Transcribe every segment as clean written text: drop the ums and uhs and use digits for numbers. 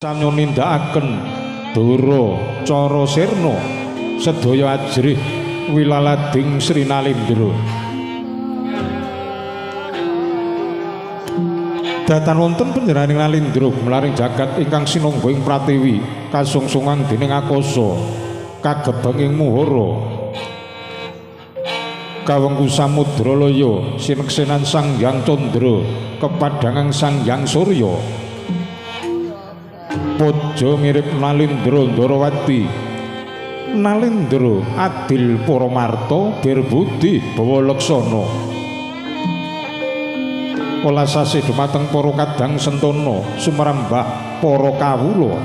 Samya nindakaken dara cara sirna sedaya ajrih wilalading Sri Nalindra. Datan wonten panjenenganing Nalindra gumlaring jagat ingkang sinungga ing pratiwi kasungsungan dening akasa kagebeng ing muhara kawengku samudra laya sineksenan Sang Hyang Candra kepadhangan Sang Hyang Surya. Puja mirip Nalindra Ndarawati Nalindra adil paramarta birbudi bawa laksana welas asih dumateng para kadang sentana sumrambah para kawula.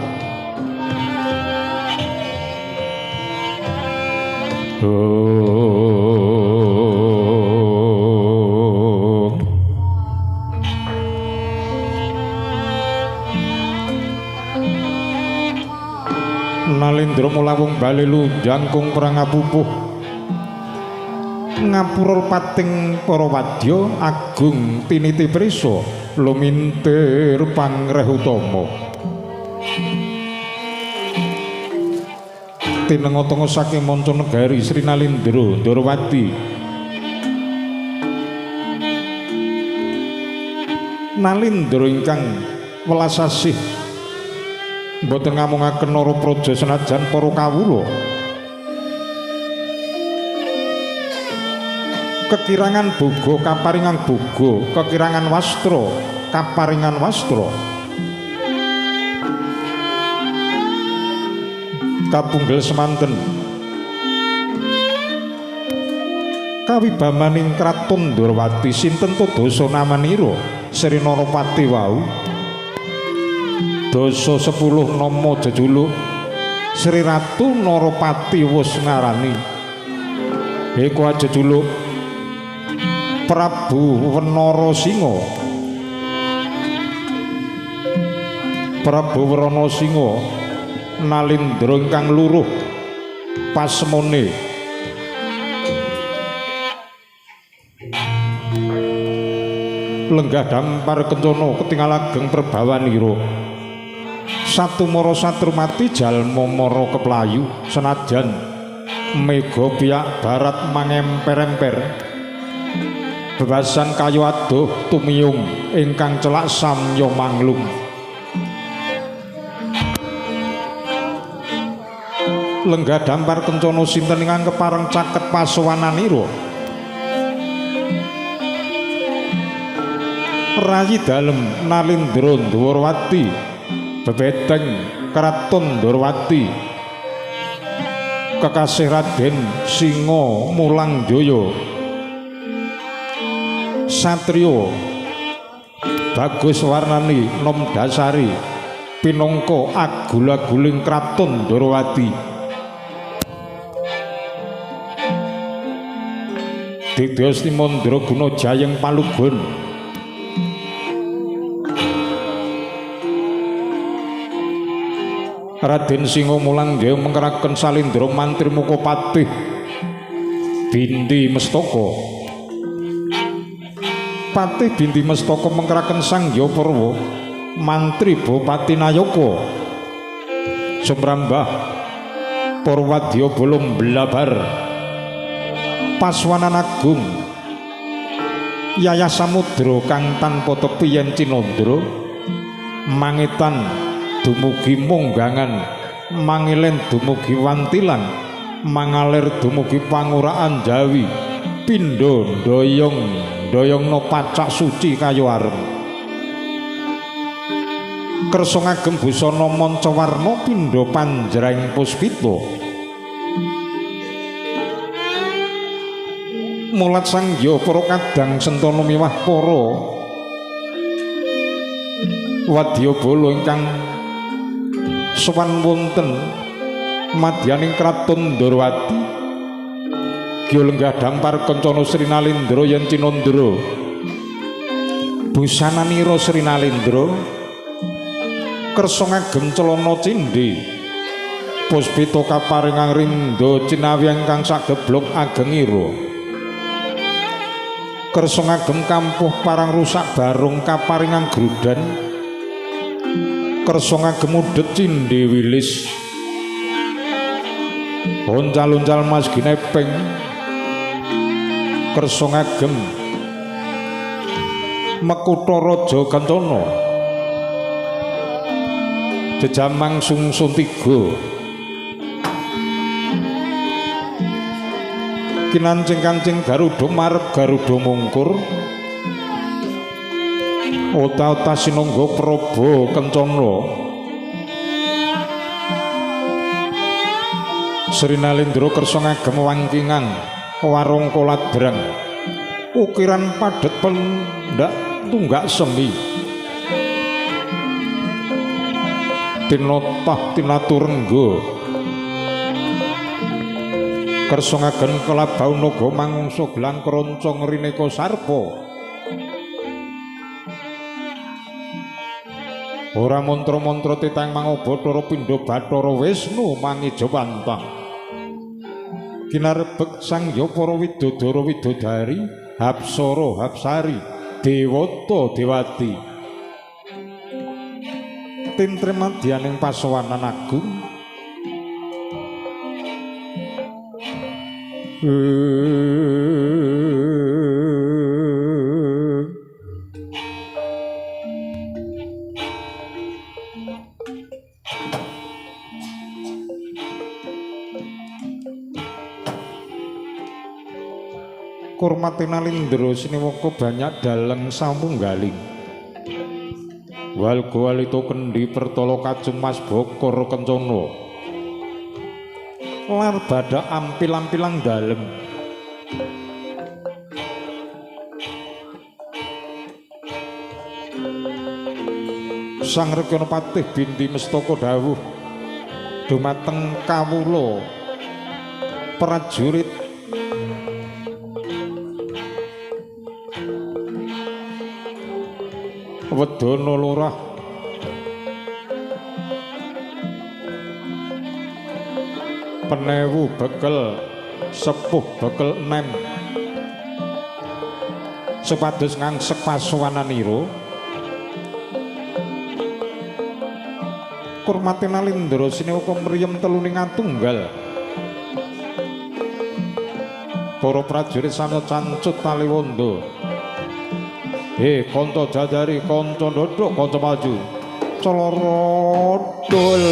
Nalindra mulawung balelu jangkung perang apupuh ngapura pating para wadya agung tiniti prisa lumintir pangreh utama tinenga-tenga saking manca negari Sri Nalindra Ndarawati. Nalindra ingkang welas asih mboten ngamungaken nara praja senajan para kawula. Kekirangan boga kaparingan boga, kekirangan wastra kaparingan wastra. Kapunggel semanten kawibamaning kraton Ndorowati sinten to dasa namanira Sri Narapati wau. Dasa 10 nama jejuluk Sri Ratu Narapati wus ngarani eko jejuluk Prabu Wenara Singa. Prabu Werana Singa Nalindra ingkang luruh pasemone lenggah dampar kencana ketingal ageng perbawanira satu mara satrumati jalma mara keplayu senajan mega piyak barat mangemper-emper bebasan kayu adoh tumiyung ingkang celak samya manglung. Lenggah dampar kencana sinten ingkang kepareng caket pasowananira rayi dalem Nalindra Ndwarawati bebeteng kraton Ndorowati kekasih Raden Singa Mulang Jaya satriya bagus warnani nom dasari pinangka agul-aguling kraton Ndorowati. Didyos Mandraguna jayeng palugon Raden Singa Mulang Jaya mengkeraken Salindra mantri Mukapatih Bindi Mestaka. Patih Bindi Mestaka mengkeraken Sang Hyang Purwa mantri Bupati Nayaka. Sumrambah Purwadya bolong blabar Paswanan Agung Yayah Samudra kang tanpa tepi yen cinandra mangetan dumugi munggangan mangilen dumugi wantilan mangalir dumugi panguraan Jawi pindha ndoyong ndoyongna pacak suci kayu arem kersa ngagem busana manca warna pindha panjraing puspita mulat sangya para kadang sentana miwah para wadyabala ingkang sowan wonten madyaning kraton Ndorowati gya lenggah dampar kencana Sri Nalindra yen cinandra busananira Sri Nalindra kersa ngagem celana cindhe puspita kaparingan rindha cinawi ingkang sageblok agengira kersa ngagem kampuh parang rusak barung kaparingan grudan Kersa ngagem udhet cindhe wilis. Oncal-oncal mas ginepeng. Kersa ngagem mekutha raja kancana. Jejamang sungsun tiga. Kinancing-kancing Garuda marep Garuda mungkur. Ota-ota sinangga praba kencana. Sri Nalendra kersa ngagem wangkingang warangka ladrang. Ukiran padhet pendak tunggak semi. Tinatah tinaturengga. Kersa ngagem kelabau naga mangungsa gelang keronca ngrineka sarpa. Ora mantra-mantra titang mangobathara pindha bathara Wisnu mangijawantah. Kinarebeg sang ya para widodara widodari, hapsara hapsari, dewata dewati. Tentrem madyaning pasowanan agung. Kurmate Nalindra siniwaka banyak daleng samunggaling. Walga walita kendhi pertala kacung mas bokor kencana. Lar badak ampil-ampilang dalem. Sang Rekyana Patih Bindi Mestaka dawuh dumateng kawula prajurit Wedana Lurah penewu bekel sepuh bekel enem supados ngangsek pasowananira. Kurmate Nalindra sinewaka mriyem teluning atunggal. Para prajurit sami cancut taliwondo. He kanca jajari, kanca ndodhok, kanca maju. Colorodol.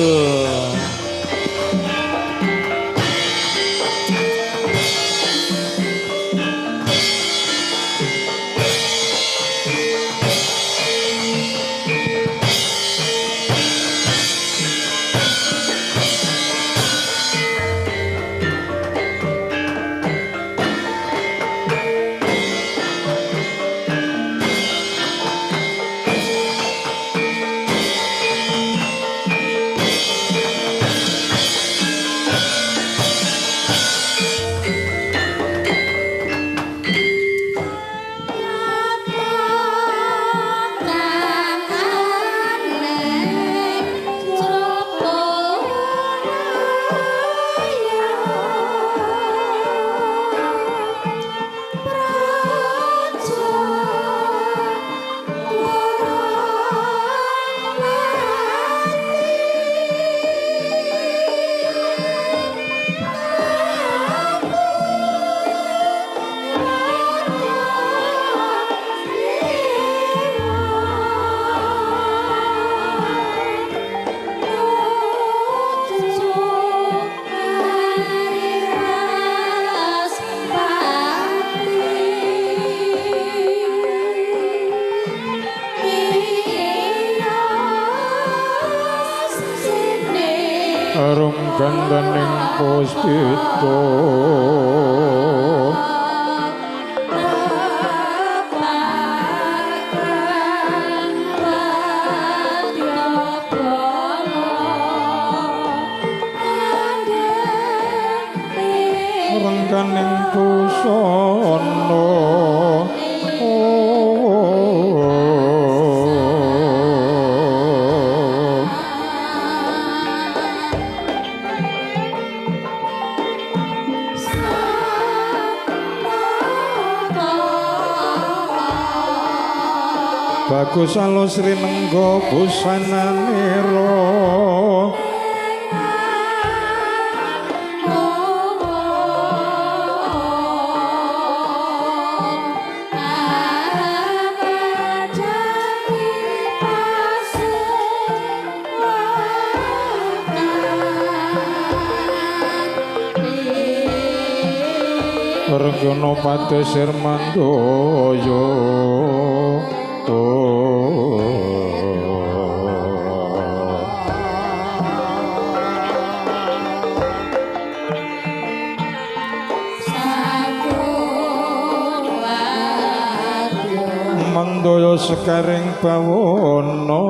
Arum gandaning puspita rengganing busana. Bagus alus rinengga busananira. Renggana padesir mandaya. Mandaya sekaring bawana.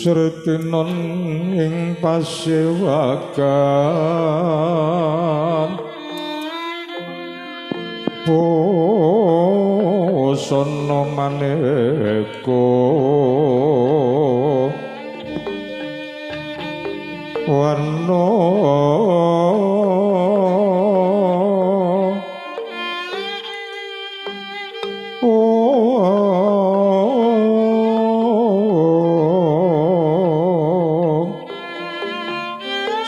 Sretinon ing pasewakan busana maneka warna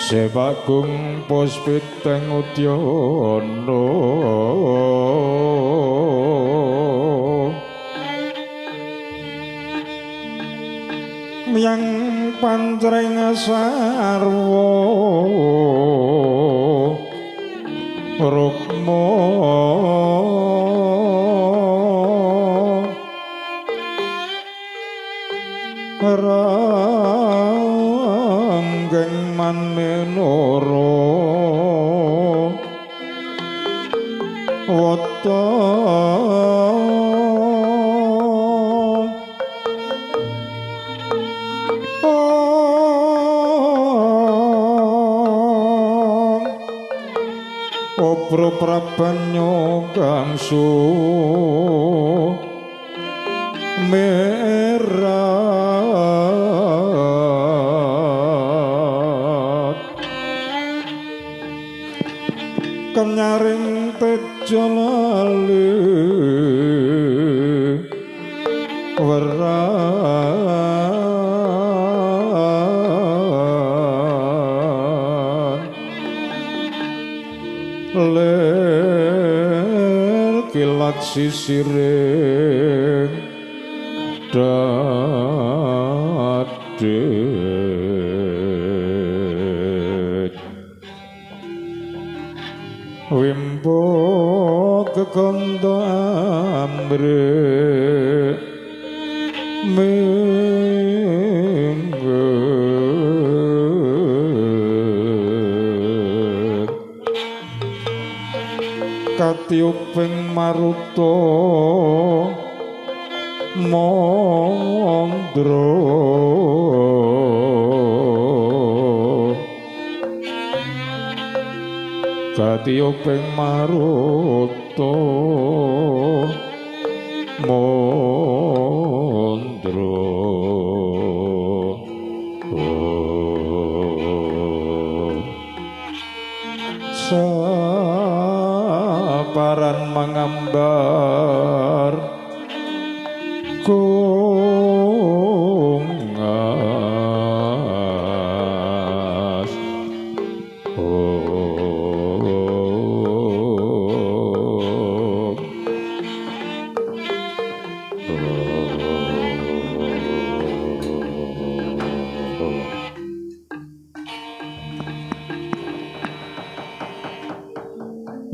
Sebagung puspiteng udyana. Yang pancreng sarwa rukma ranggeng manmenara wata Obro prabanyo gangsu merat kenyaring tejo lali werat lir kilat sisiring dadi wimbo kekondo ambre minggu katiuping maruta mandra katiuping maruta mandra. Saparan mangambar kungas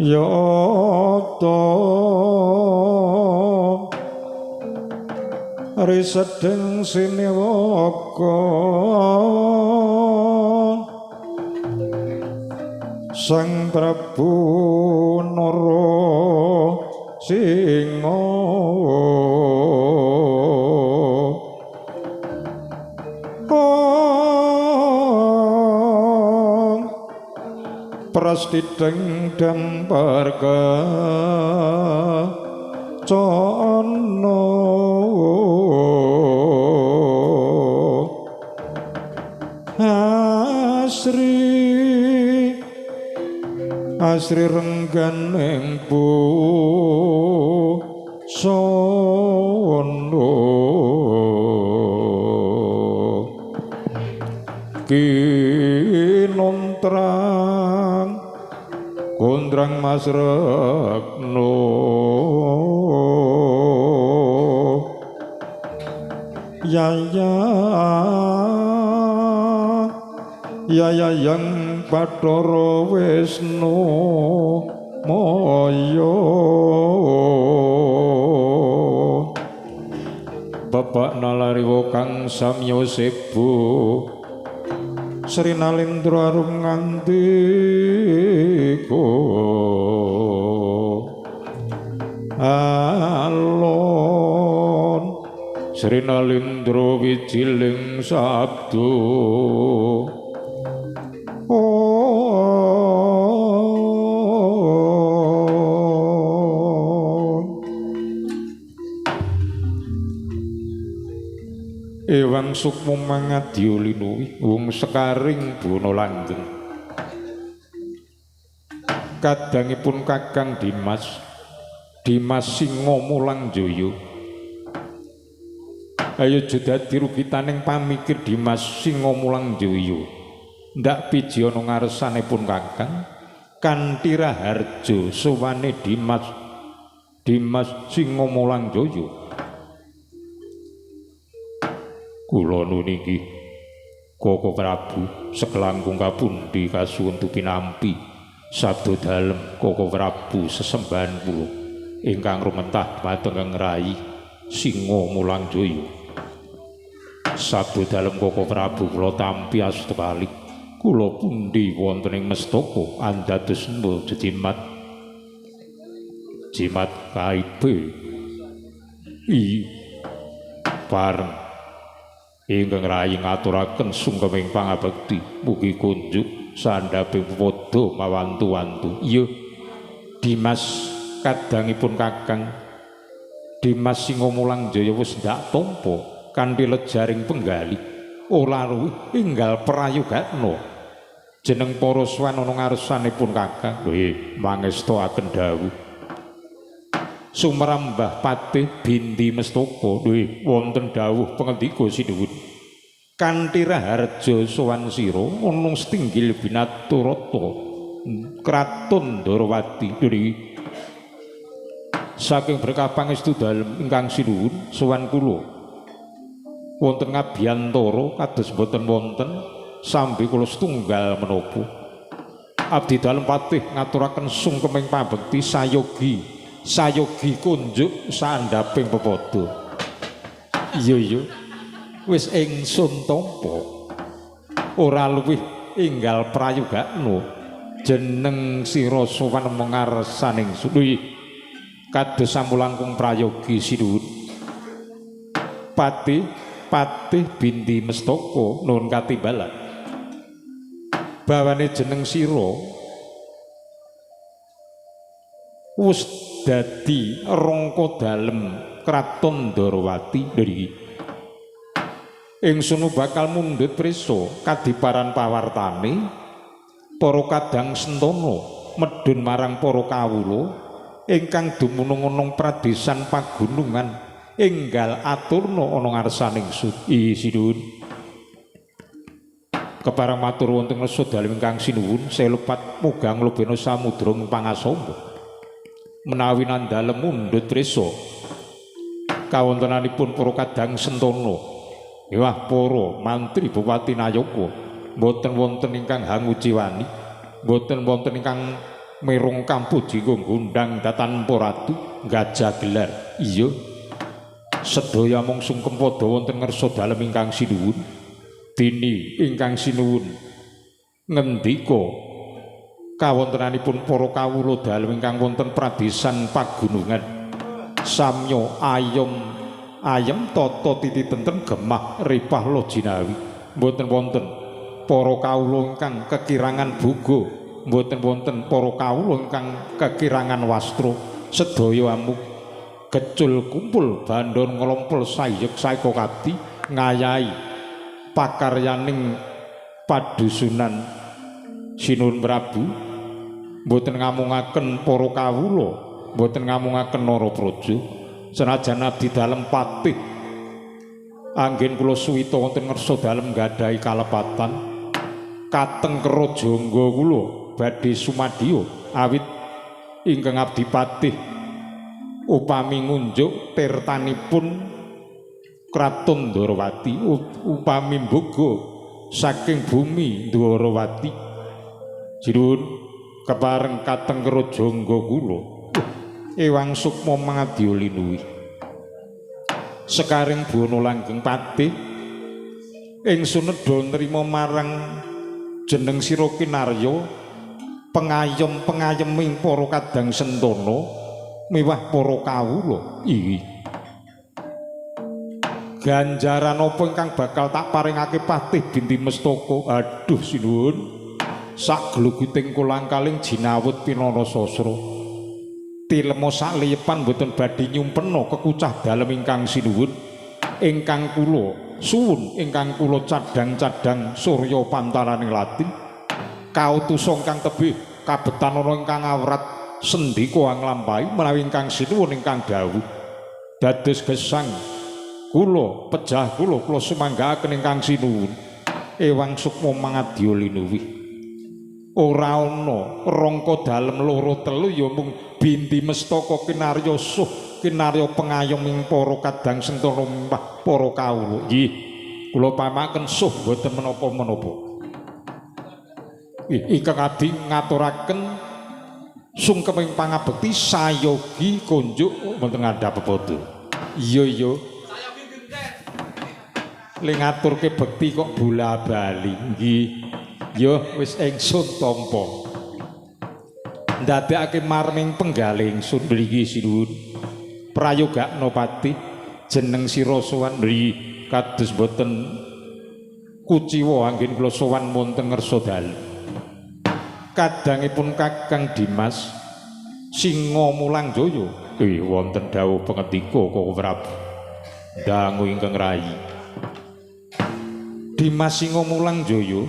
Yata Risedeng siniwaka Sang Prabu Nara Singa Prastideng dampar kacana Asri asri rengganing busana kinontrang gondrang Mas Rekno ya ya ya yang Bathara Wisnu Maya Bapak nalariwa kang samya sebu Sri Nalindra arum ngandika alon Sri Nalindra wijiling sabda Ewang sukma mangadya linuwih wong sekaring buwana langgeng. Kadangipun Kakang Dimas, Dimas Singa Mulangjaya. Ayo aja dadi rukitaning pamikir Dimas Singa Mulangjaya. Ndak piji ana ngarsanipun Kakang kanthi raharja sowane Dimas, Dimas Singa Mulangjaya. Kula nuniki Koko Prabu sekelangkung kapundi kasuwun pinampi sabda dalem Koko Prabu sesembahan kula ingkang rumentah dhumateng Rai Singa Mulangjaya. Sabda dalem Koko Prabu kula tampi asta kali kula pundi wonten ing mestaka andados jejimat jimat kaibe i bareng ingkang rayi ngaturaken sungkeming pangabekti mugi kunjuk sandhaping padha mawantu-wantu. Iya Dimas kadangipun Kakang Dimas Singa Mulangjaya wis ndak tampa kanthi lejaring penggali ora luwih enggal prayogakna jeneng para sowan ana ngarsanipun Kakang. Nggih mangestoaken dawuh sumrambah patih bindi mestaka. Nggih wonten dawuh pangendika sinuwun kanthi raharja sowan sira ana setinggil binaturata kraton Ndorowati. Nggih saking berkah pangestu dalem ingkang sinuwun sowan kula wonten ngabiyantara kados boten wonten sambi kula setunggal menapa. Abdi dalem patih ngaturaken sungkeming pabekti sayogi sayogi kunjuk sandhaping pepadha. Iya iya wis ingsun tampa ora luwih enggal prayogakna jeneng sira sowan mengarsaning suwi kados samulangkung prayogi sinuwun. Patih patih bindi mestaka nuwun katimbalan bawane jeneng sira wis dadi rangka dalem kraton Ndorowati. Nggih ingsun bakal mundhut prisa kadiparan pawartane para kadang sentana medhun marang para kawula ingkang dumunung ana pradesan pagunungan enggal aturna ana ngarsaning sudi sinuwun. Kepareng matur wonten ngersa dalem ingkang sinuwun selupat muga nglebena samudra pangasamba menawi nandalem mundhut prisa kawontenanipun para kadang sentana ewah para mantri bupati nayaka mboten wonten ingkang hanguciwani mboten wonten ingkang mirung kampuji ngundang datan ratu gajah gelar. Iya Sedaya mung sungkem padha wonten ngarsa dalem ingkang sinuwun. Dene ingkang sinuwun ngendika kawontenanipun para kawula dalem ingkang wonten pradesan pagunungan samya ayom ayem tata titi tentrem gemah ripah lojinawi. Mboten wonten para kawula ingkang kekirangan boga, mboten wonten para kawula ingkang kekirangan wastra. Sedaya amuk kecul kumpul bandon nglompol sayek saeka kabdi ngayahi pakaryaning padusunan Sinuwun Prabu. Mboten ngamungaken para kawula, mboten ngamungaken Narapraja. Senajan abdi dalem patih anggen kula suwita wonten ngarsa dalem nggadahi kalepatan kateng kerajangga kula badhe sumadyo awit ingkang abdi patih upami ngunjuk tirtanipun Kraton Ndorowati, upami mboga saking bumi Ndorowati. Sinuwun kepareng kateng kerajangga kula ewang sukma mangadya linuwih. Sekaring buwana langgeng patih ingsun nedha nrima marang jeneng sira kinarya pengayom-pengayeming para kadang sentana miwah para kawula. Iki ganjaran apa ingkang bakal tak paringake patih Binti Mestaka? Aduh sinuwun, sak gluguting kolang-kaling jinawut pinana sasra. Tilema sak liyepan mboten badhe nyumpena kekucah dalem ingkang sinuwun. Ingkang kula suwun, ingkang kula cadhang-cadhang surya pantaraning latin. Kautusa ingkang tebih kabetan ana ingkang awrat sendika anglampahi menawi ingkang sinuwun ingkang dawuh. Dados gesang kula pejah kula kula sumanggaaken ingkang sinuwun. Ewang sukma mangadya linuwih. Ora ana rangka dalem loro telu ya mung Binti Mestaka kinarya suh kinarya pengayoming para kadang sentana miwah para kawula. Nggih, kula pamaken suh mboten menapa-menapa. Ingkang abdi ngaturaken sungkeming pangabekti sayogi konjuk wonten ngandhap pepadha. Iya iya. Le ngaturke bekti kok bola-bali. Nggih. Yo wis ingsun tampa. Ndadekake marming penggalih ingsun mriki sinuwun. Prayogakna patih jeneng sira sowan mriki kados boten kuciwa anggen kula sowan wonten ngarsa dalem. Kadangipun Kakang Dimas Singa Mulang Jaya wonten dawuh pangendika Koko Prabu. Dangu ingkang rayi. Dimas Singa Mulang Jaya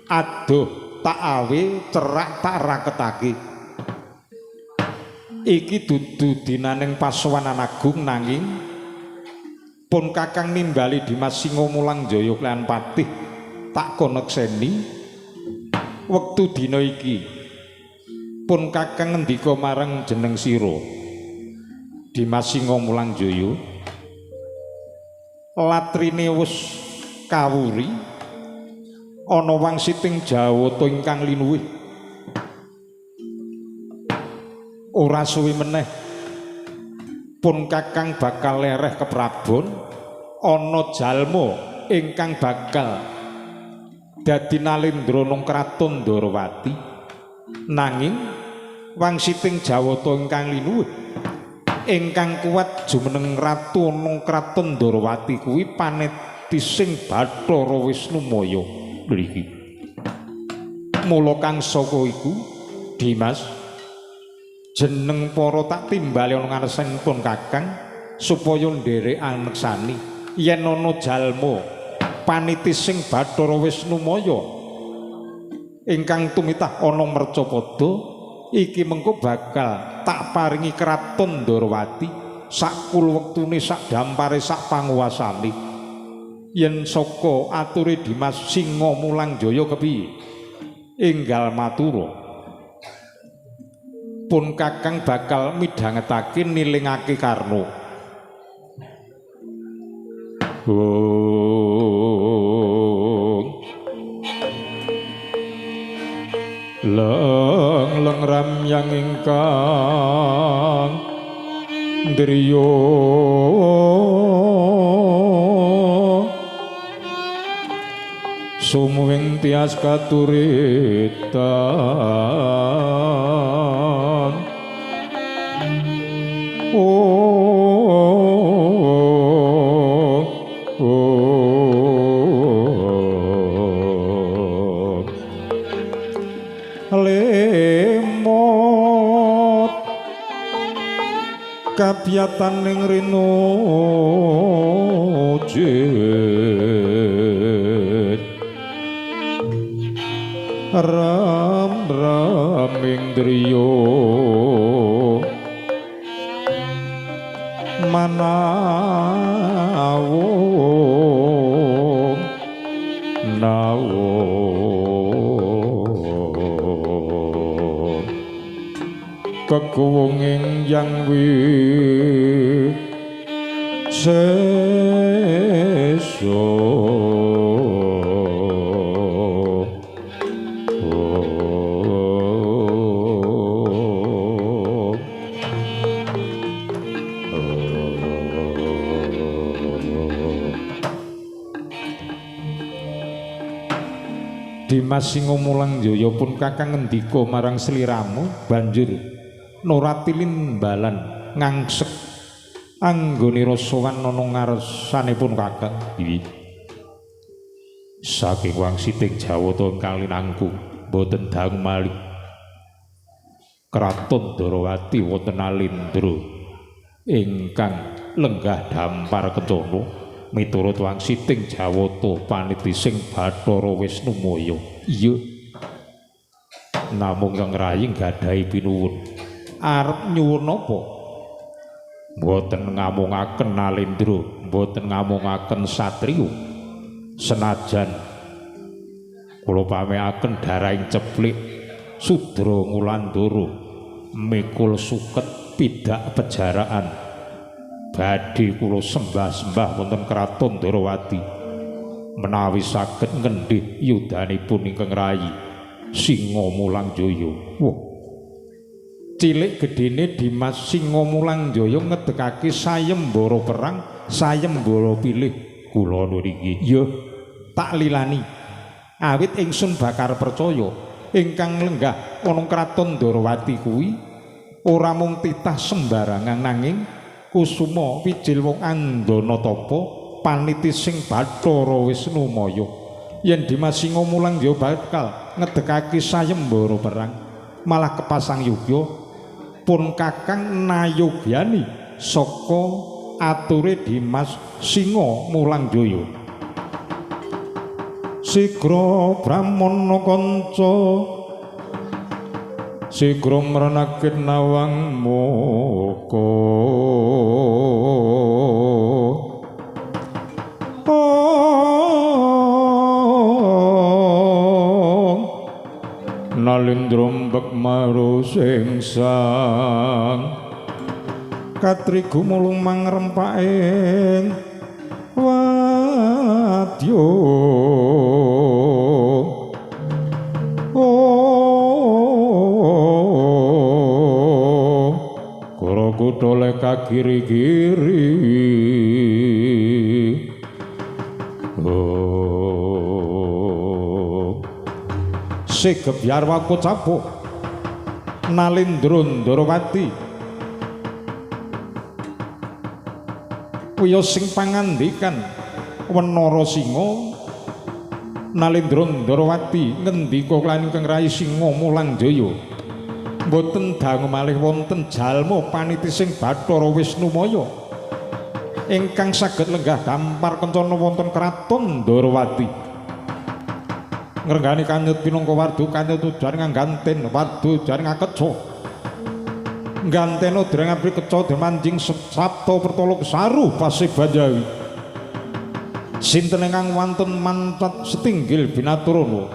adoh tak awe cerak tak raketake. Iki dudu dinaning pasowanan agung nanging pun Kakang nimbali Dimas Singa Mulang Jaya kaliyan patih tak konekseni wektu dina iki. Pun Kakang ngendika marang jeneng sira Dimas Singa Mulang Jaya, latrine wis kawuri ana wangsiting Jawata ingkang linuwih. Ora suwi meneh pun Kakang bakal lereh keprabon ana jalma ingkang bakal dadi nalendra nang kraton Ndorowati. Nanging wangsiting Jawata ingkang linuwih ingkang kuat jumeneng ratu nang kraton Ndorowati kuwi panetising Bathara Wisnumaya mriki. Mula kang saka iku Dimas jeneng para tak timbali ana ngarsanipun Kakang supaya nderek aneksani yen ana jalma panitising Bathara Wisnumaya ingkang tumitah ana mercapada iki mengko bakal tak paringi kraton Ndorowati sak kul wektune sak dampare sak panguwasane. Yen saka ature Dimas Singa Mulang Jaya kepiye? Enggal matura. Pun Kakang bakal midhangetake nilingake Karna. Leng leng ramyang ingkang ndriya. Sumuwing tias katuritan. Lemot kapiyatan ning rino jet ram ram ing driya manawung nawung kekuwunging yang wisesa. Dimas Singomulang Jaya pun kakang ngendika marang sliramu banjur Nurati limbalan ngangsek anggonira sowan ana ngarsanipun kakang. Iki saking wangsiting Jawata ingkang linangkung boten dangu malih Kraton Ndorowati wonten Alindra ingkang lenggah dampar kencana miturut wangsiting Jawata paniti sing Bathara Wisnumaya. Iya, namung kang rayi nggadahi pinuwun. Arep nyuwun napa? Mboten ngamungaken Nalendra, mboten ngamungaken satriya. Senajan kula pamekaken darahing ceplik sudra ngulandara mikul suket pidak pejaraan badhe kula sembah-sembah wonten Kraton Ndorowati menawi saged ngendhih yudanipun ingkang rayi Singomulang Jaya. Wah, cilik gedene Dimas Singomulang Jaya ngedekake sayembara perang, sayembara pilih kula niki. Ya, tak lilani. Awit ingsun bakar percaya ingkang lenggah ana Kraton Ndorowati kuwi ora mung titah sembarangan nanging kusuma wijil wong andana tapa paniti sing Bathara Wisnumaya. Yen Dimas Singomulang Jaya bakal ngedekake sayembara perang malah kepasang yogya pun kakang nayogyani saka ature Dimas Singomulang Jaya. Sigra brahmana kanca sigra mrenakit nawang muka. Nalindra mbek maru singsang katrigu mulung mangrempake wadya. Kara kutha lek kagiri-giri. Sigep yarwa kocapuk Nalindra Ndorowati wiya sing pangandikan Wenara Singa. Nalindra Ndorowati ngendika lan ingkang rayi Singomulang Jaya mboten dangu malih wonten jalma paniti sing Bathara Wisnumaya ingkang saged lenggah dampar kencana wonten Kraton Ndorowati. Ngrenggani kanyut pinangka wardu kanyut ujar ngganten wardu ujar ngakeca nggantena dereng abri keca demanjing sabta pertolo saru Pasibanjawi. Sinten ingkang wonten mancat setinggil binaturana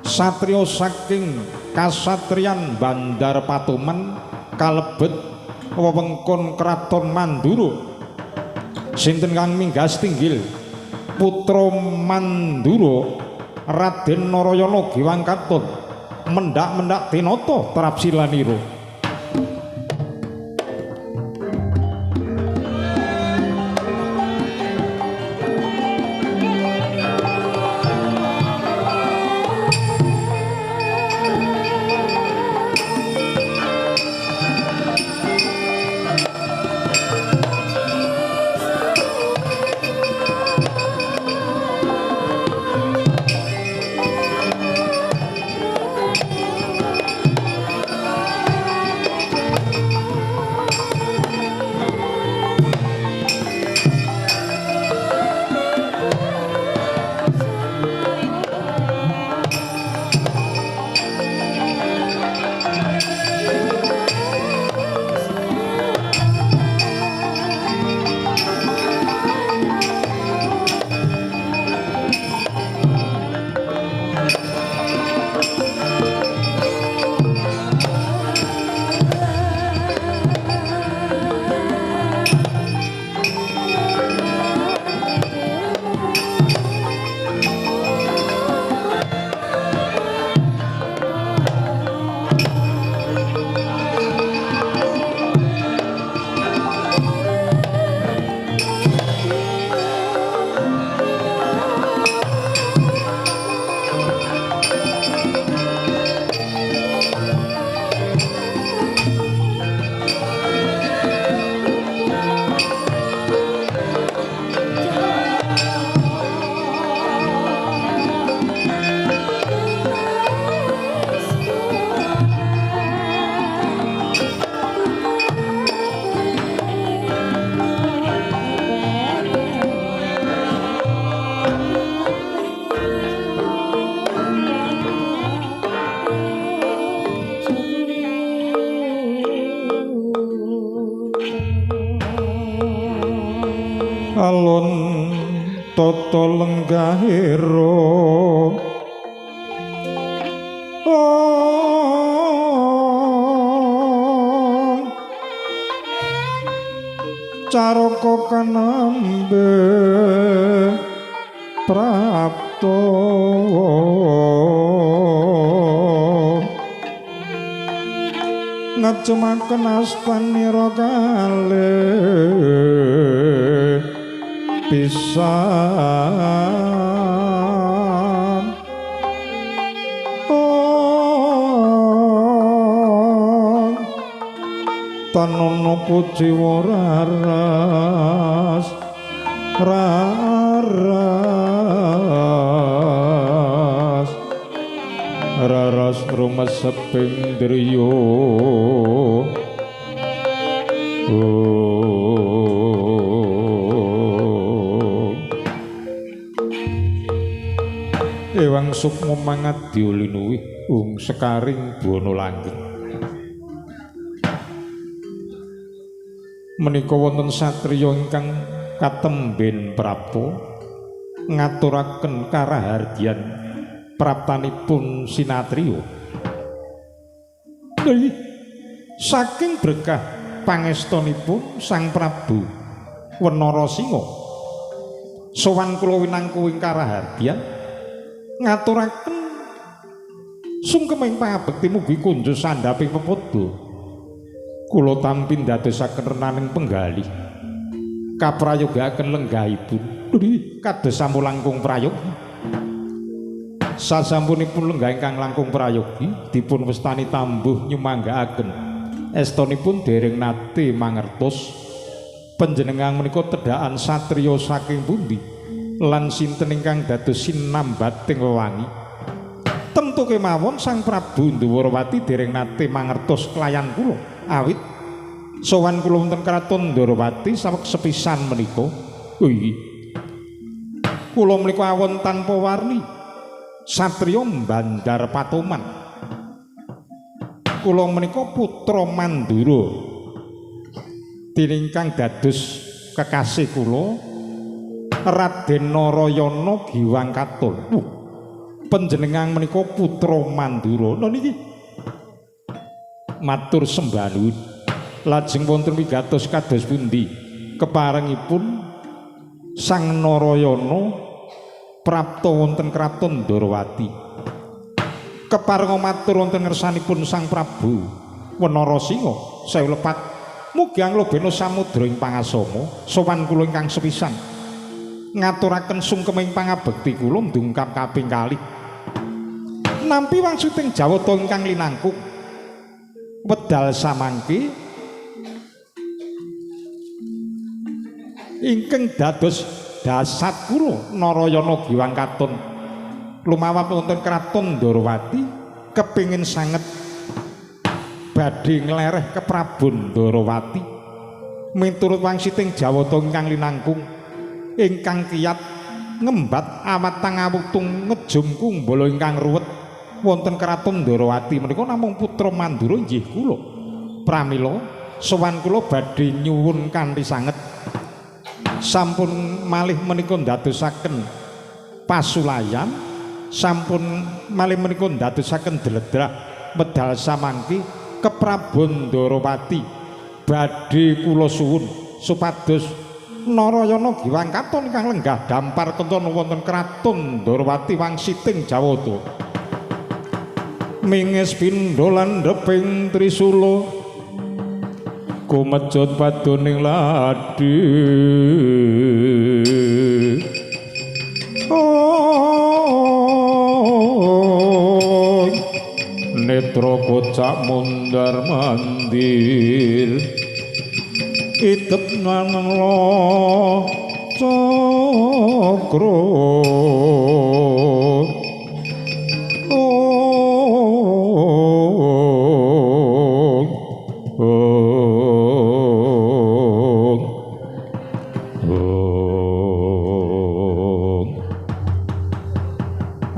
satriya saking kasatriyan Bandar Patoman kalebet wewengkon Kraton Mandura. Sinten kang minggah setinggil putra Mandura Raden Narayana Giwang Katon mendak-mendak tinata trapsilanira. Jawata lenggahira caraka kanambe prapta ngejemaken astanira kalih pisan. Tanono kuciwa raras raras raras rumeseping driya. Ewang sukma mangadya linuwih ung sekaring buwana langgeng. Menika wonten satriya ingkang katemben prapta ngaturaken karahardian praptanipun sinatriya. Saking berkah pangestunipun Sang Prabu Wenara Singa sowan kula winangku ing karahardian ngaturaken sungkeming pangabekti mugi kunjuk sandhaping pepodo. Kula tampi ndadosaken renaning penggalih kaprayogaaken lenggahipun kados sampun langkung prayogi. Sasampunipun lenggah ingkang langkung prayogi dipun wastani tambuh nyumanggaaken estonipun dereng nate mangertos panjenengan menika tedhakan satriya saking pundi lan sinten ingkang dados sinambating wewangi. Tentu kemawon Sang Prabu Ndhuwarawati dereng nate mangertos kelayan kula awit sowan kula wonten kraton Ndhuwarawati saweg sepisan menika. Kula menika awon tanpa warni satriya Bandar Patoman. Kula menika putra Mandura tiningkang dados kekasih kula Raden Narayana Giwang Katon. Panjenengan menika putra Mandura. Lha niki matur sembah nuwun. Lajeng wonten wigatos kados pundi keparengipun Sang Narayana prapta wonten kraton Ndhuwarawati. Keparenga matur wonten ngersanipun Sang Prabu Wenara Singa sewu lepat mugi anglobena samudra ing pangasama sowan kula ingkang sepisan ngaturaken sungkeming pangabekti kula ndungkap kaping kalih. Nampi wangsuting jawata ingkang linangkung wedal samangke ingkang dados dasat kula Narayana Giwang Katon lumawap wonten kraton Ndhuwarawati kepingin sanget badhe nglereh ke Prabu Ndhuwarawati miturut wangsiting jawata ingkang linangkung ingkang kiyat ngembat awat tangawutung ngejum kumbala ingkang ruwet wonten kraton Ndhuwarawati menika namung putra Mandura inggih kula. Pramila sowan kula badhe nyuwun kanthi sanget sampun malih menika ndadosaken pasulayan, sampun malih menika ndadosaken dledrah medal samangki ke Prabu Ndhuwarawati badhe kula suwun supados Narayana Giwang Katon ingkang lenggah dampar kencana wonten kraton Ndhuwarawati wangsiting jawata. Mingis pindha landheping trisula kumejut padoning ladi. Netra kocak mundar mandir idep nang cakra.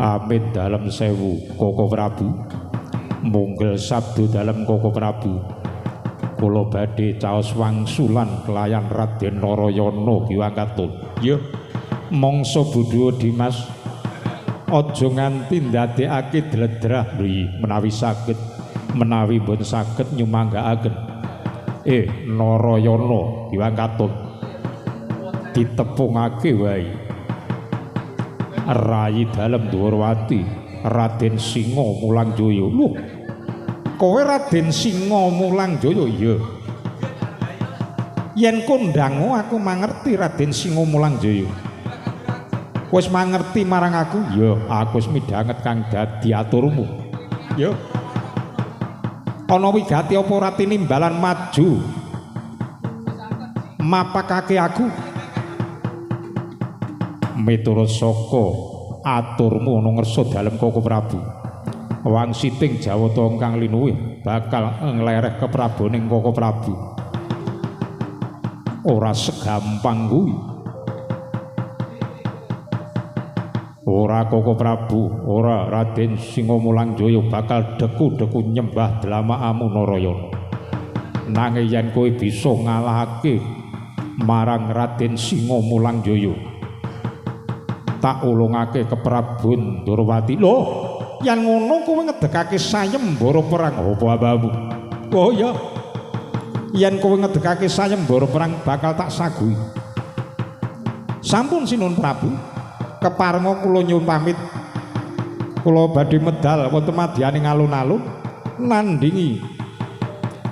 Amit dalem sewu Koko Prabu, munggel sabdo dalem Koko Prabu. Kula badhe caos wangsulan kelayan Raden Narayana Giwang Katon. Ya, Mangsa bodho Dimas aja nganti ndadekake dledrah lho menawi saged, menawi mboten saged nyumanggaaken. Narayana Giwang Katon ditepungake wae. Rayi dalem Dwarawati Raden Singa Mulangjaya. Lho, kowe Raden Singa Mulangjaya? Iya. Yen kondang aku mangerti Raden Singa Mulangjaya. Wis mangerti marang aku? Ya, aku wis midhanget kang dadi aturmu. Ya. Ana wigati apa ora tinimbalan maju mapakake aku? Miturut saka aturmu ana ngersa dalem Koko Prabu. Wangsiting Jawata ingkang linuwih bakal nglereh kepraboning Koko Prabu. Ora segampang kuwi. Ora Koko Prabu, ora Raden Singa Mulangjaya bakal deku-deku nyembah dlamakamu Narayana. Nanging yen kowe bisa ngalahake marang Raden Singa Mulangjaya, tak ulungake keprabon Ndorowati. Lho, yen ngono kowe ngedekake sayembara perang apa abamu? Oh iya. Yen kowe ngedekake sayembara perang bakal tak saguhi. Sampun Sinuhun Prabu. Keparenga kula nyuwun pamit. Kula badhe medal wonten madyaning alun-alun nandingi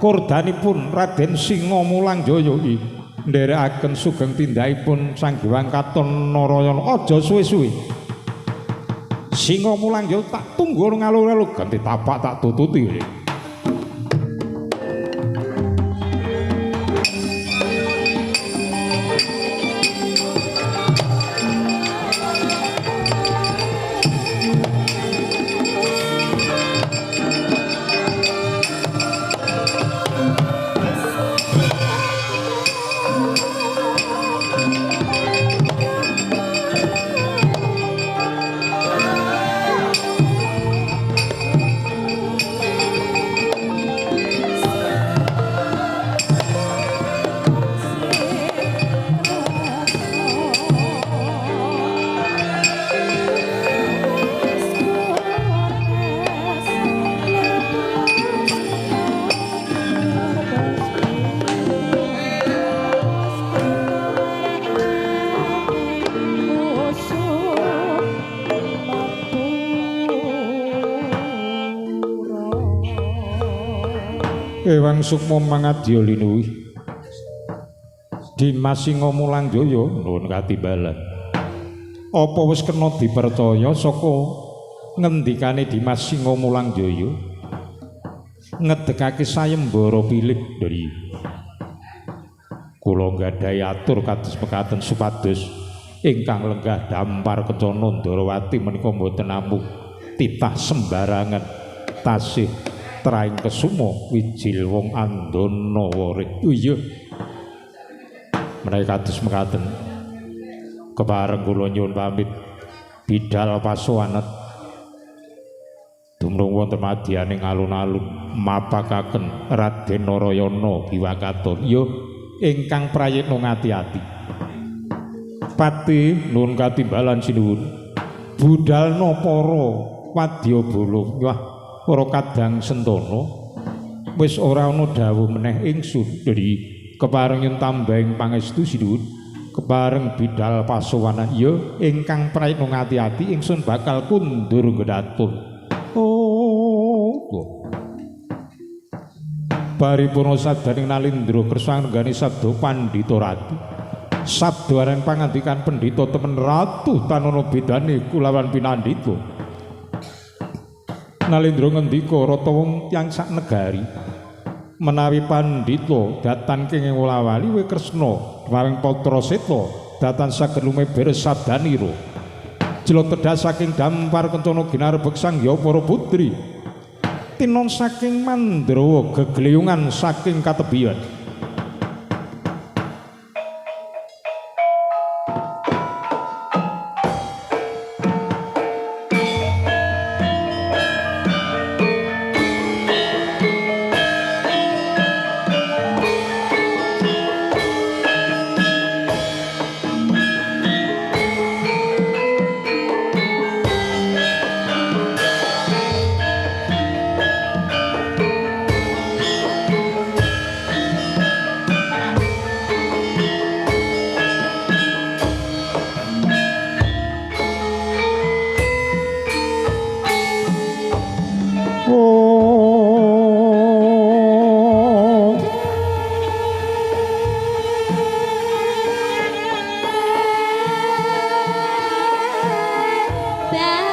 kordanipun Raden Singa Mulangjaya iki nderekaken sugeng tindakipun Sang Hyang Katon Narayana. Aja suwe-suwe. Singa Mulangjaya tak tunggu ngalur-alur ganti tapak tak tututi. Ewang sukma mangadya linuwih Dimas Singa Mulangjaya nuwun katimbalan. Apa wis kena dipercaya saka ngendikane Dimas Singa Mulangjaya ngedekake sayembara pilih dari kula nggadahi atur kados mekaten supados ingkang lenggah dampar kencana Ndorowati menika mboten namung titah sembarangan tasih traing kesumo wijil wong andana warik. Iya. Menawi kados mekaten kepareng kula nyuwun pamit bidal pasowanet dumunung wonten madyaning alun-alun mapakaken Raden Narayana Giwakaton. Ya ingkang prayitna ngati-ati. Pati nuwun katimbalan sinuwun. Budalna para wadyabala. Wah, para kadang sentana wis ora ana dawuh meneh ingsun. Dadi kepareng yen tambahing pangestu sinuwun, kepareng bidal pasowanan ya ingkang prayitna ngati-ati ingsun bakal kundur gedatur. Oh. Paripurna sabdaning Nalindra kersa nggani sabda pandhita ratu. Sabda aran pangandikan pendhita temen ratu tanana bedane kulawan pinandhita. Nalindra ngendika rata wong tiyang sak negari menawi pandhita datan kenging wolawali we Kresna marang Patra Seta datan saged lumeber sabdanira. Jela tedhas saking dampar kencana ginarbek sang ya para putri. Tinon saking Mandrawa gegleyungan saking katebian. Tawas.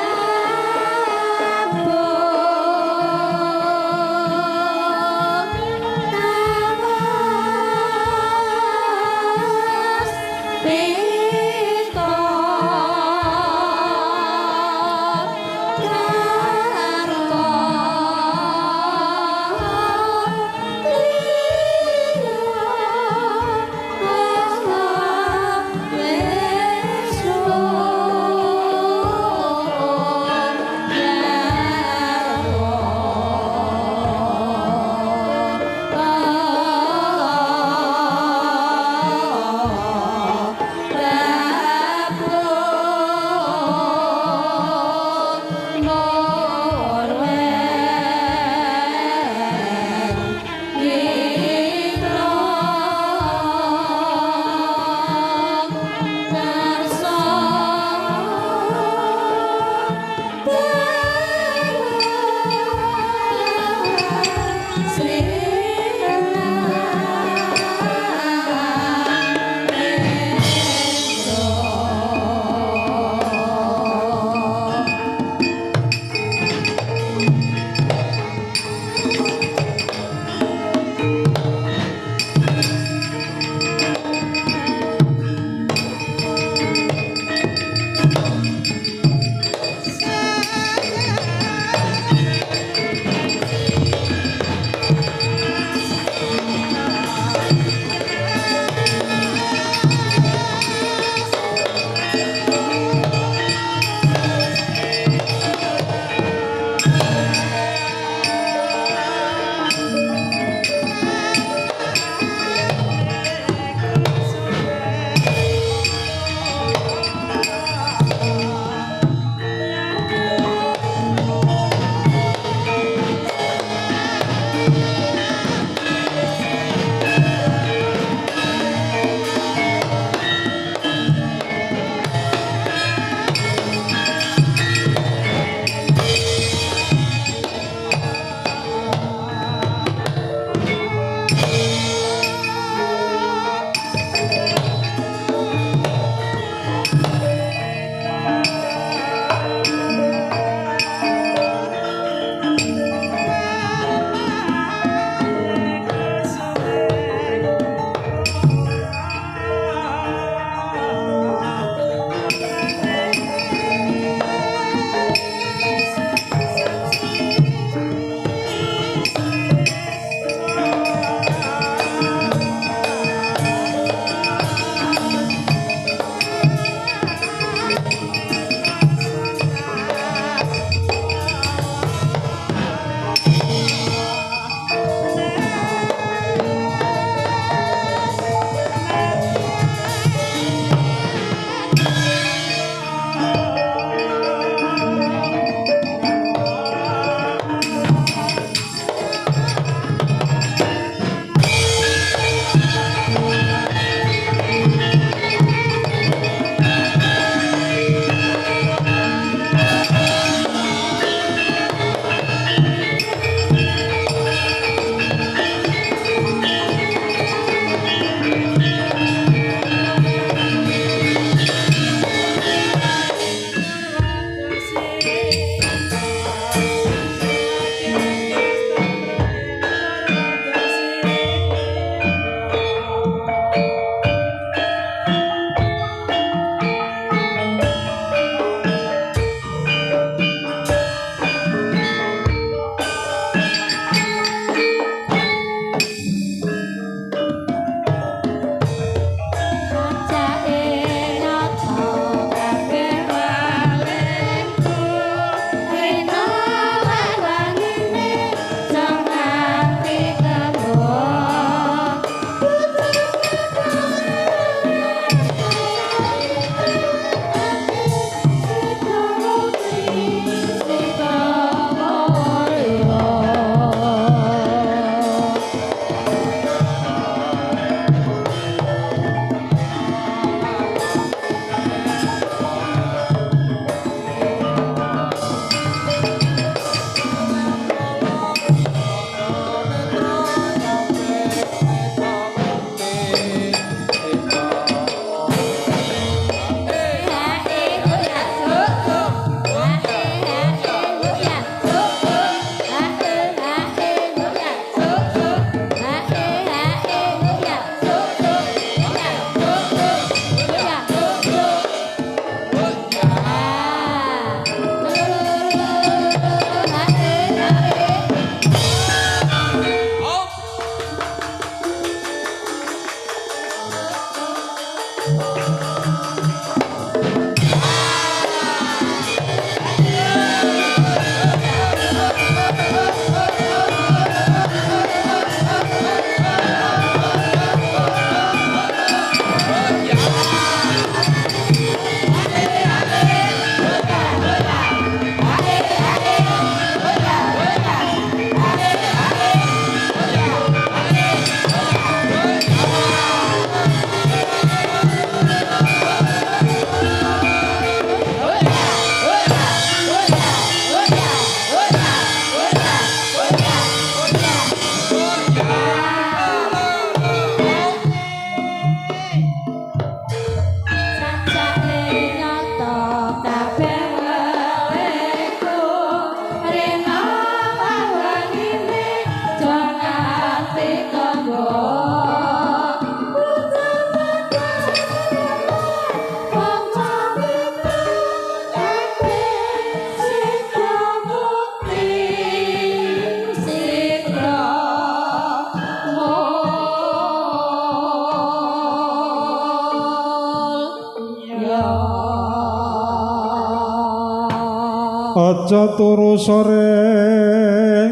Aja turu sore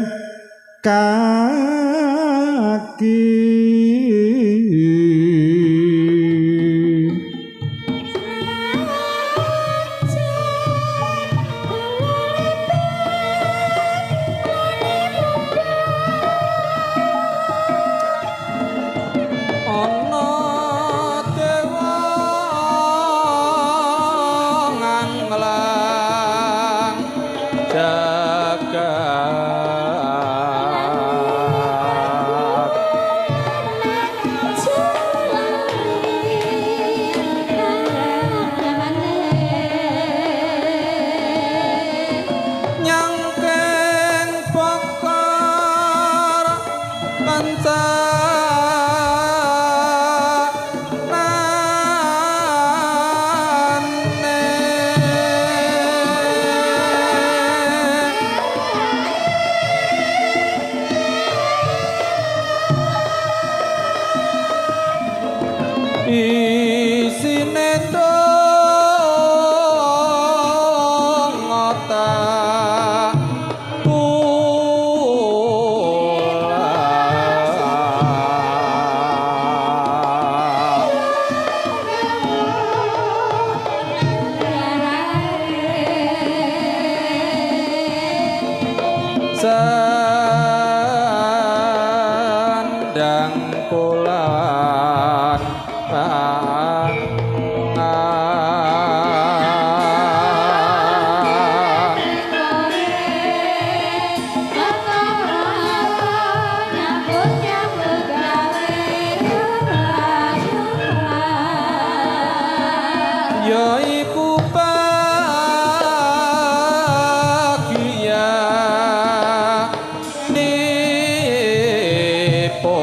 kaki. Ana dewa nganglang jagat. Nyangkeng bokor kencanane. Isine donga tak tulak. Sandang kolan ya iku bagia nipun.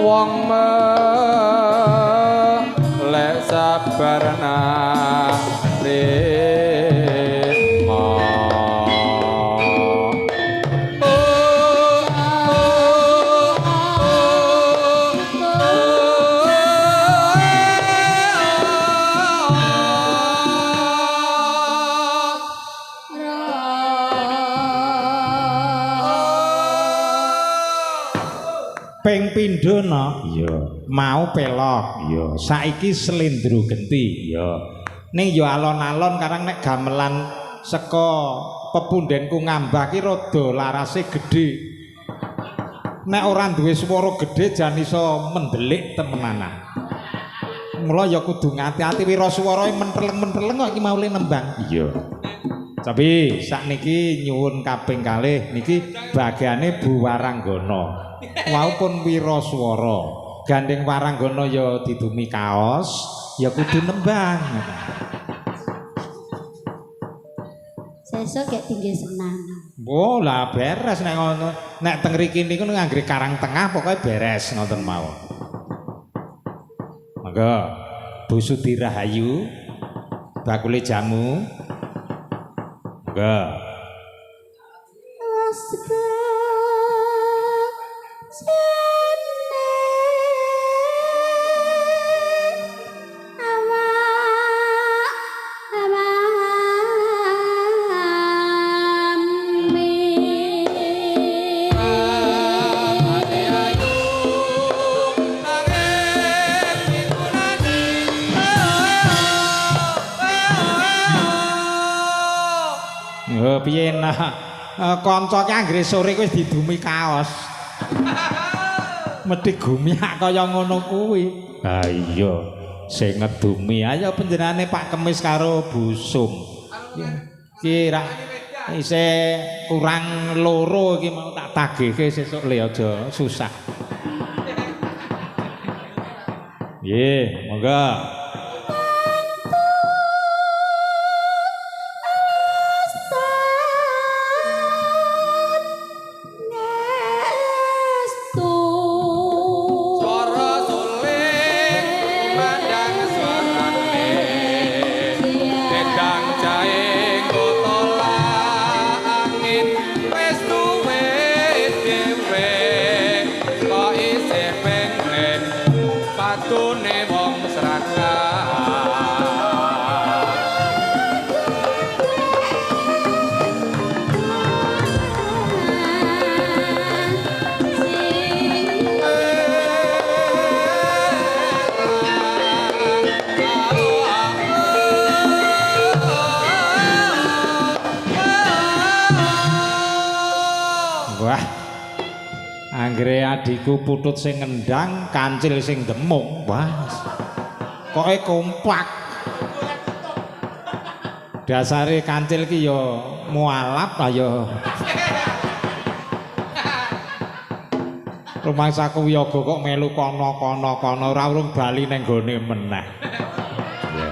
Wong melek sabar narima. Ping pindho no? Iya. Mau pelok. Iya. Saiki slendro genti. Iya. Ning ya alon-alon karang nek gamelan saka pepundhenku ngambah ki rada larase gedhe. Nek ora duwe swara gedhe jan iso mendelik temenanan. Mula ya kudu ngati-ati wiraswarae menteleng-menteleng kok iki mau le nembang. Iya. Tapi sakniki nyuwun kaping kalih niki bagiane Bu Waranggana. Walaupun wiraswara, gandeng Waranggana ya didumi kaos, ya kudu nembang. Sesuk gek tinggi senam. Oh, lah beres nek ngono. Nek teng mriki niku nganggere Karang Tengah pokoke beres ngoten mawon. Monggo Bu Sudirahayu bakule jamu. Monggo. Piye nah kanca ki anggere sore wis didumi kaos. Mesti gumyak kaya ngono kuwi. Ha iya, sing ngedumi ayo panjenengane Pak Kemis karo Bu Sum. Ki ra isih kurang loro iki mau tak tagihke sesuk le aja susah. Nggih, monggo. Wes duwe Wah. Anggere adhiku putut sing ngendang, kancil sing demung. Wah. Pokoke kompak. Dasare kancil ki ya mualaf ayo. Rumangsaku wiyaga kok melu kono-kono kono ora urung bali ning gone meneh. Iya.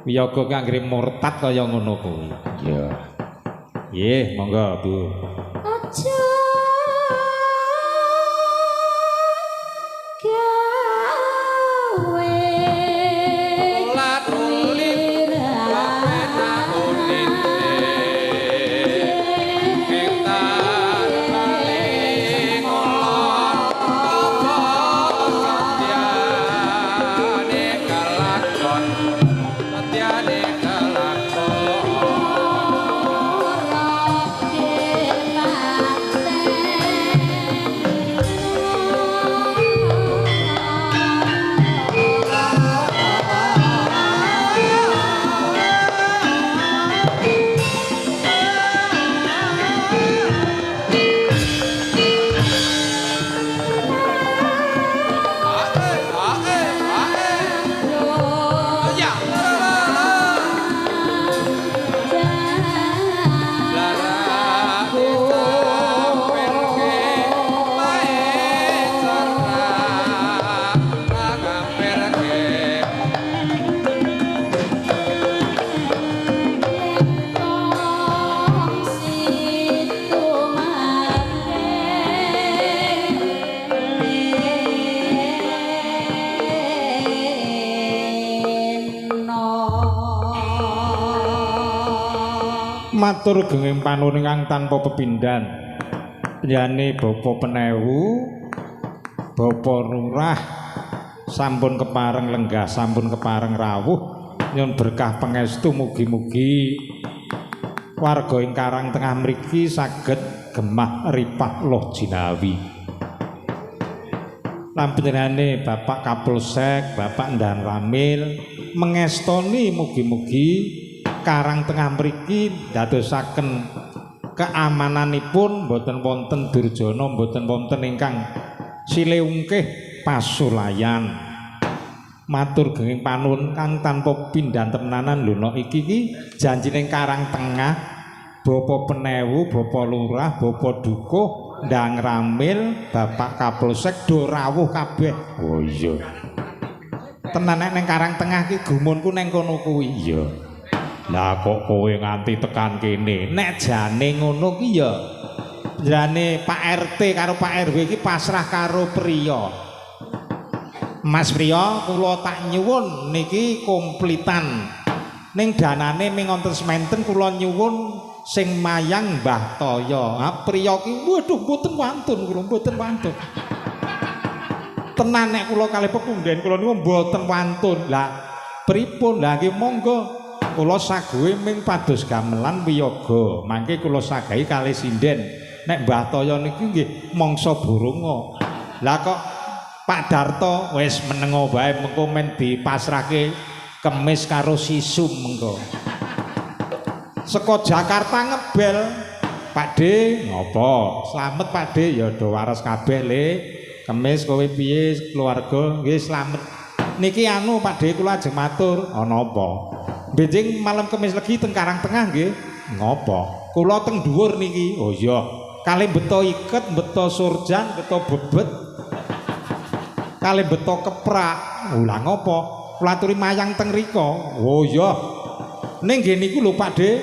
Wiyaga ki anggere murtad kaya ngono kuwi. Iya. Nggih, monggo Bu. Aja gawe Matur genging panuwun ingkang tanpa pepindhan. Yane Bapak Penewu, Bapak Lurah sampun kepareng lenggah, sampun kepareng rawuh, nyuwun berkah pangestu mugi-mugi warga ing Karang Tengah mriki saged gemah ripah loh jinawi. Lan panjenengane Bapak Kapolsek, Bapak Ndan Ramil mengestoni mugi-mugi Karang Tengah mriki ndadosaken keamananipun mboten wonten durjana, mboten wonten ingkang sileungkih pasulayan. Matur genging panuwun kang tanpa pindhan temenanan lho nok iki ki janjine Karang Tengah, Bapak Penewu, Bapak Lurah, Bapak Dukuh, Ndang Ramil, Bapak Kapolsek do rawuh kabeh. Oh iya. Tenan nek ning Karang Tengah ki gumunku ning kono kuwi. Iya. Lah kok kowe nganti tekan kene? Nek jane ngono ki ya jane Pak RT karo Pak RW ki pasrah karo priya. Mas Priya kula tak nyuwun niki komplitan. Ning danane ming wonten sementen kula nyuwun sing mayang Mbah Toya. Ha priya ki waduh mboten wantun kula mboten wantun. Tenan nek kula kalih pepundhen kula niku mboten wantun. Lah pripun? Lah nggih monggo. Kula saguhe ming pados gamelan wiyaga, mangke kula sagahi kalih sinden. Nek Mbah Toya niki nggih mangsa burunga. Lah kok Pak Darto wis menengo wae mengko men dipasrahke kemis karo sisum mengko. Saka Jakarta ngebel, Pak D ngopo? Slamet Pak D ya do waras kabeh le. Kemis kowe piye keluarga? Nggih slamet. Niki anu Pak D kula ajeng matur, ana apa? Benjing malam Kemis legi teng Karang Tengah nggih. Ngopo? Kula teng dhuwur niki. Oh iya. Kalih beto iket, beto surjan, beto bebet. Kalih beto keprak. Lah ngopo? Kula aturi mayang teng rika. Oh iya. Ning nggih niku lho Pak De.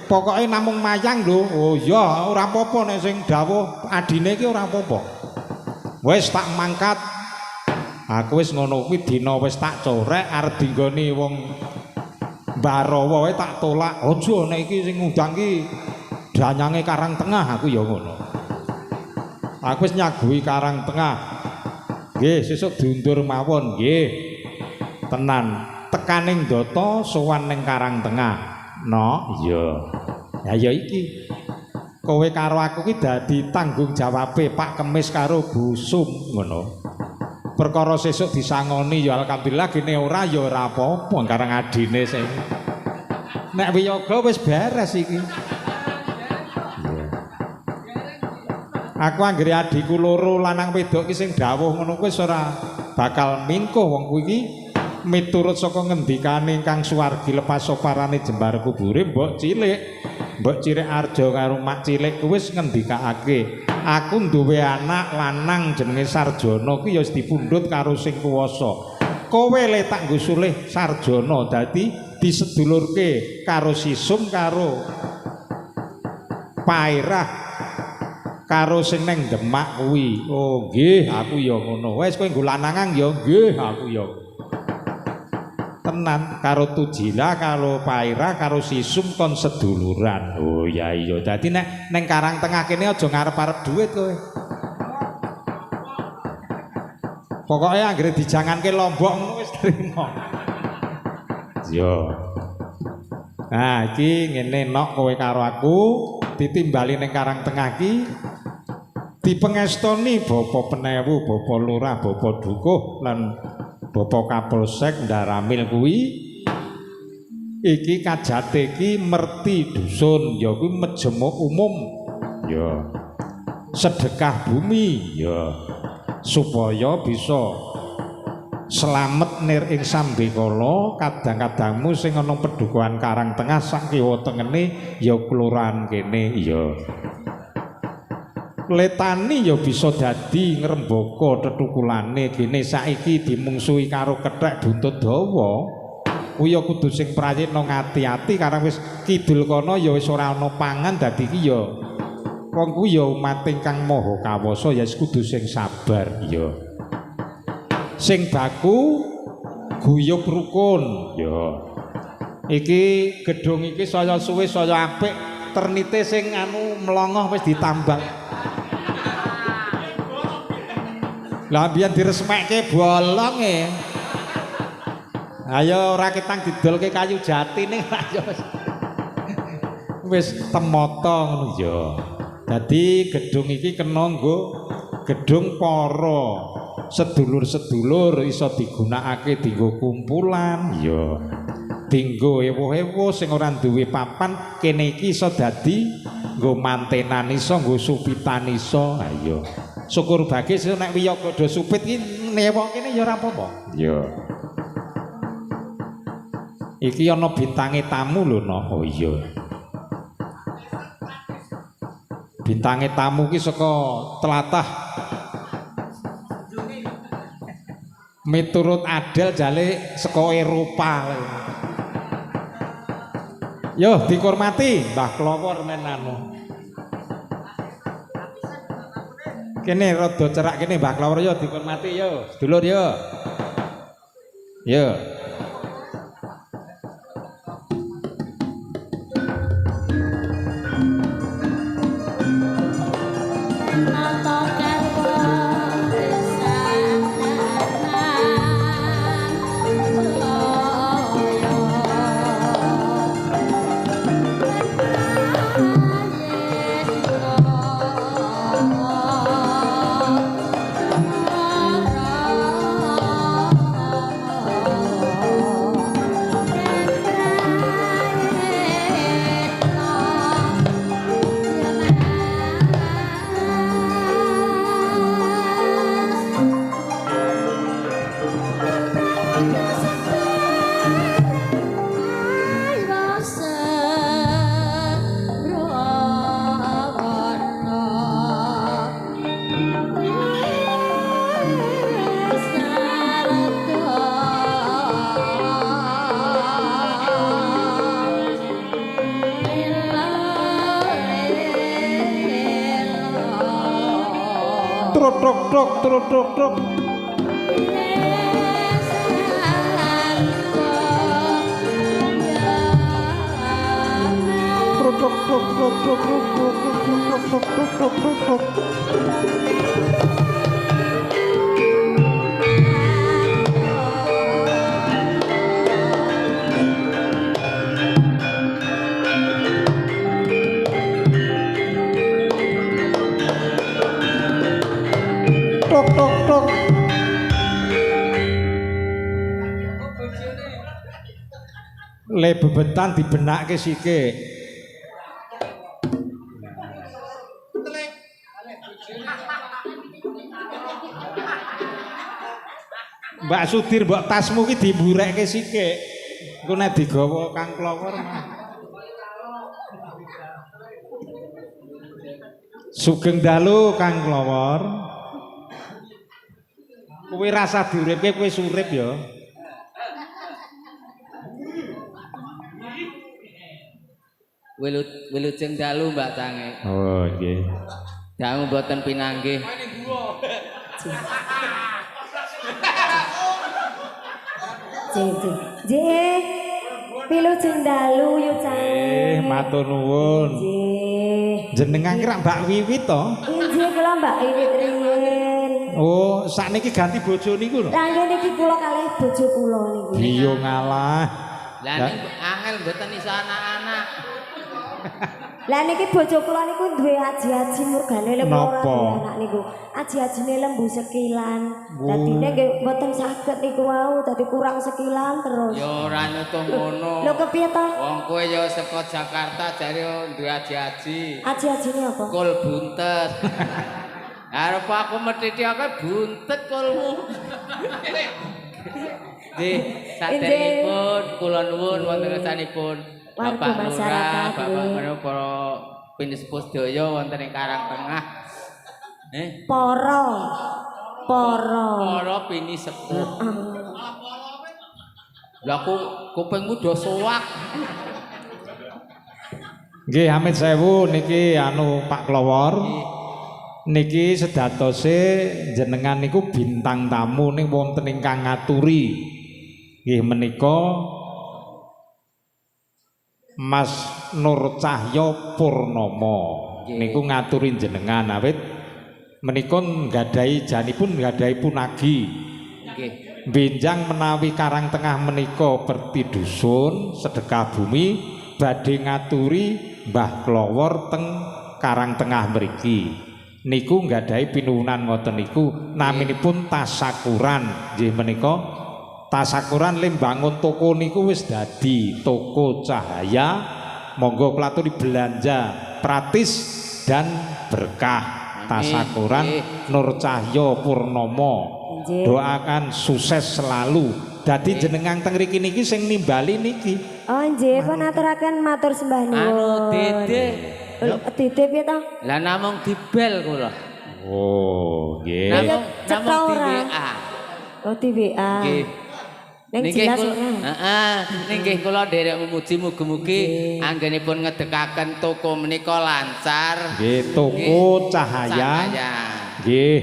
Pokoke namung mayang lho. Oh iya, ora apa-apa nek sing dawuh adine iki ora apa-apa. Wis tak mangkat. Aku wis ngono kuwi dina wis tak corek arep dinggoni wong Barawa wae tak tolak. Aja nek iki sing ngundang ki danyange Karang Tengah aku ya ngono. Aku wis nyaguhi Karang Tengah. Nggih, sesuk diundur mawon nggih. Tenan, tekaning ndata sowan ning Karang Tengah. No, iya. Ya ya iki. Kowe karo aku ki dadi tanggung jawabe Pak Kemis karo Bu Sum ngono. Perkara sesuk disangoni ya alhamdulillah, gene ora ya ora apa-apa karang adine sing. Nek wiyaga wis beres iki. Iya. Aku anggere adhiku loro lanang wedok ki sing dawuh ngono kuwi wis ora bakal mingkuh wong kuwi iki miturut saka ngendikane Kang Suwargi lepas soparane jembar kubure mbok cilik. Mbok Cilik Arjo karo Mak Cilik kuwi wis ngendikake, aku duwe anak lanang jenenge Sarjana kuwi ya wis dipundhut karo sing kuwasa. Kowe le tak nggo sulih Sarjana dadi disedulurke karo Sisum karo Pairah karo sing neng Demak kuwi. Oh nggih, aku ya ngono. Wis kowe nggo lanangan ya nggih, aku ya. Tenan karo Tujila, karo Pairah, karo Sisum kon seduluran. Oh ya iya. Dadi nek neng Karang Tengah kene aja ngarep-arep dhuwit kowe. Pokoke anggere dijanganke lombok ngono wis trimo. Yo. Nah, iki ngene nok kowe karo aku ditimbali ning Karang Tengah iki dipengestoni Bapak Penewu, Bapak Lurah, Bapak Dukuh lan Bapak Kapolsek Ndaramil kuwi iki kajate iki merti dusun ya kuwi mejemuk umum ya sedekah bumi ya supaya bisa selamet nir ing sambekala kadang-kadangmu sing ana pedukuhan Karang Tengah sak kiwa tengene ya kelurahan kene ya letani ya bisa dadi ngrembaka tetukulane gene saiki dimungsuhi karo kethek buntut dawa kuwi ya kudu sing prayitna ngati-ati karena wis kidul kono ya wis ora ana pangan dadi iki ya wong kuwi ya umat ingkang maha kawasa ya kudu sing sabar ya sing baku guyub rukun ya iki gedung iki saya suwe saya apik ternite sing anu mlongoh wis ditambal. Lah mbiyen diresmekke bolonge. Ayo ora ketang didolke kayu jati ning wis temata ngono ya. Dadi gedung iki kena nggo gedung para sedulur-sedulur iso digunakake dienggo kumpulan ya. Dinggo ewuh-ewuh sing ora duwe papan kene iki iso dadi nggo mantenan iso nggo supitan iso. Ha iya. Syukur bagi nek wiyaga do supit iki newok kene ya ora apa-apa. Iya. Iki ana bintange tamu lho no. Oh iya. Bintange tamu ki saka tlatah miturut Adel jale saka Eropa. Yo dihormati Mbah Klowor men anu. Kene rada cerak kene Mbah Klowor yo dihormati yo, sedulur yo. Yo. Truk truk truk truk truk. Truk truk truk truk truk truk truk truk truk truk truk. Tok tok tok. Le bebetan dibenake sike. Mbak Sudir, mbok tasmu ki dimburekke sithik. Engko nek digawa Kang Klowor mah. Sugeng dalu Kang Klowor. Kowe rasa diuripke kowe surip ya. Wilujeng dalu Mbak Cange. Oh nggih. Dangu mboten pinanggih. Nggih. Wilujeng dalu yu Cange. Matur nuwun. Nggih. Jenengan ki rak Mbak Wiwit to? Nggih, kula Mbak Wiwit riyin. Oh, sakniki ganti bojo niku lho. Lah nggih niki kula kalih bojo kula niku. Iya ngalah. Lah ning angel mboten iso anak-anak. Lah niki bojo kula niku duwe aji-aji murgane lek kula ora duwe anak niku. Aji-ajine lembu sekilan. Dadine nggih mboten saged niku wau, dadi kurang sekilan terus. Ya ora nyutuh ngono. Lho kepiye to? Wong kowe ya saka Jakarta jare duwe aji-aji. Aji-ajine apa? Kul buntet. Arep aku methithik aku buntet kulmu. Nggih, saderengipun kula nuwun wonten ngersanipun warga masyarakat, Bapak menika para pinesepuh sedaya wonten ing Karang Tengah. Para para pinisepuh. Lah kupingmu do sowak. Nggih, amit sewu niki anu Pak Klowor. Niki sedatose jenengan niku bintang tamu ning wonten ingkang ngaturi. Nggih menika Mas Nur Cahyo Purnomo niku ngaturi jenengan awit menika nggadahi janipun nggadahi punagi. Nggih. Benjang menawi Karang Tengah menika perti dusun sedekah bumi badhe ngaturi Mbah Klowor teng Karang Tengah mriki. Niku nggadahi pinuwunan ngoten niku naminipun tasakuran. Nggih menika tasakuran le mbangun toko niku wis dadi toko cahaya, monggo kula aturi belanja praktis dan berkah. Tasakuran Nur Cahyo Purnomo, doakan sukses selalu. Dadi jenengan teng mriki niki sing nimbali niki. Oh nggih, pun aturaken matur sembah nuwun. Anu Dede. Dede piye to? Lah namung dibel kula. Oh nggih. Namung di WA. Oh di WA. Nggih. Ning jelas ora. Heeh, nggih kula nderek memuji mugi-mugi anggenipun ngedekaken toko menika lancar. Nggih, toko cahaya. Nggih,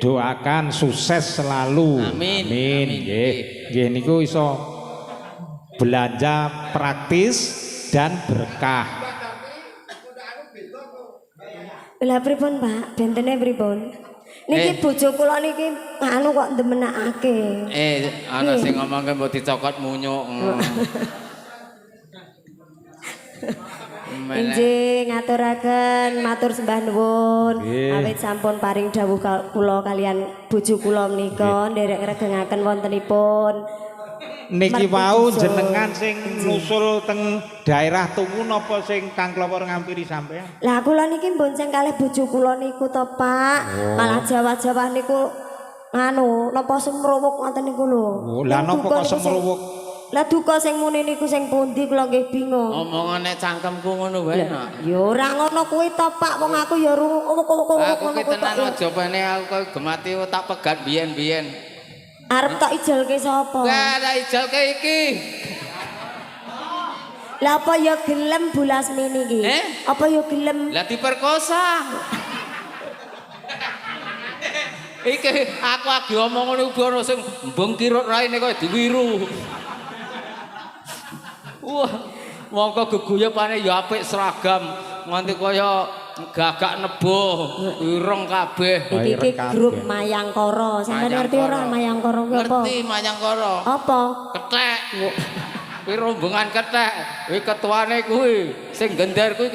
doakan sukses selalu. Amin. Amin. Nggih. Nggih niku iso belanja praktis dan berkah. Lah pripun, Pak? Bentene pripun? Niki bojo kula niki anu kok ndemenakake. Ana sing ngomongke mbok dicokot munyuk. Injih ngaturaken matur sembah nuwun. Awit sampun paring dawuh kula kalian bojo kula menika nderek ngregengaken wontenipun. Niki wau jenengan sing nusul teng daerah Tungu napa sing Kang Klowor ngampiri sampean? Lah kula niki bonceng kalih bojo kula niku to, Pak. Malah Jawa-Jawa niku nganu napa semruwuk ngoten niku lho. Oh, lah napa kok semruwuk? Lah duka sing muni niku sing pundi kula nggih bingung. Omongane cangkemku ngono wae. Ya ora ngono kuwi to, Pak. Wong aku ya rungu Aku ki tenan aja pene aku kok gemati tak pegat biyen-biyen. Arep tak ijalke sapa? Lah tak ijalke iki. Lah apa ya gelem Bu Lasmini iki? Apa ya gelem? Lah diperkosa. Iki aku agi omong ngono uga ana sing mbengkirut raine kaya diwiru. Wah, mongko geguyupane ya apik seragam nganti kaya gagak nebo ireng kabeh. Iki grup Mayangkara. Sampeyan ngerti ora Mayangkara kuwi apa? Ngerti Mayangkara. Apa? Kethek. Kuwi rombongan kethek. Kuwi ketuane kuwi sing gender kuwi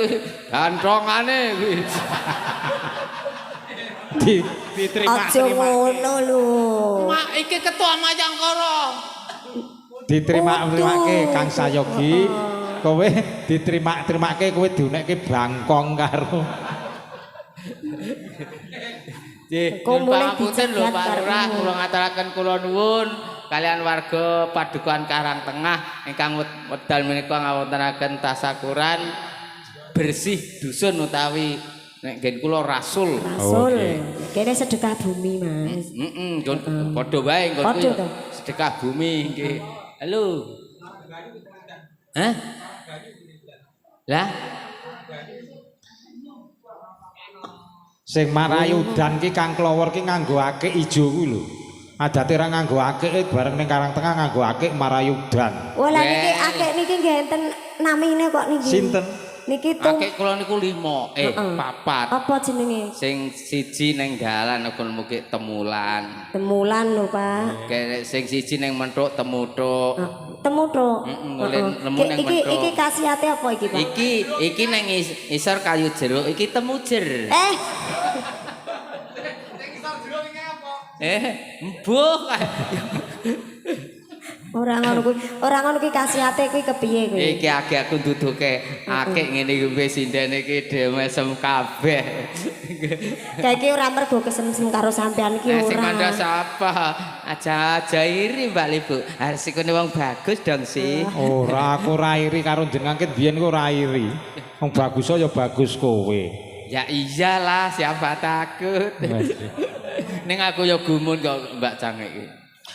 ganthongane kuwi. Diterima. Aja ngono lho. Mak iki ketua Mayangkara. Diterima-terimake Kang Sayogi. Kowe diterima-terimake kowe diunekke bangkong karo. Nggih, Engko nyuwun mulih pangapunten lho dicegat Pak Lurah, karepmu. Kula ngaturaken kula nuwun kalian warga Padukuhan Karang Tengah ingkang wekdal menika ngawontenaken tasakuran bersih dusun utawi nek nggen kula rasul. Rasul. Kene sedekah bumi, Mas. Heeh, nggon padha wae nggonku Padha ya. to. Sedekah bumi nggih. Halo. Hah? Lah, Sing marai udan ki Kang Klowor ki nganggo akik ijo kuwi lho. Adate ora nganggo akik bareng ning Karang Tengah nganggo akik marai udan. Wah, lah niki Well. akik niki nggih enten namine kok niki. Sinten? Niki tung akik kula niku 5, 4. Apa jenenge? Sing siji ning dalan uga mugi temulan. Temulan lho, Pak. Kene sing siji ning menthuk temuthuk. Temuthuk. Heeh, ngulin nemu ning Iki menthuk. iki khasiate apa iki, Pak? Iki iki nang isor kayu jeruk, iki temujer. Mbuh. Ora ngono kuwi. Ora ngono kuwi khasiate kuwi kepiye kuwi? Iki akeh aku nduduke akeh ngene iki wis sindene iki dhewe mesem kabeh. Kayak iki ora mergo kesemsem karo sampean iki Nah, sing ora. kandha sapa? Aja-aja iri Mbak Libu. Harus sikune wong bagus dong sih. Ora, aku ora iri karo jenengan ki biyen ku ora iri. Wong bagus ya bagus kowe. Ya iyalah, siapa takut. Ning aku ya gumun kok Mbak Cangik iki.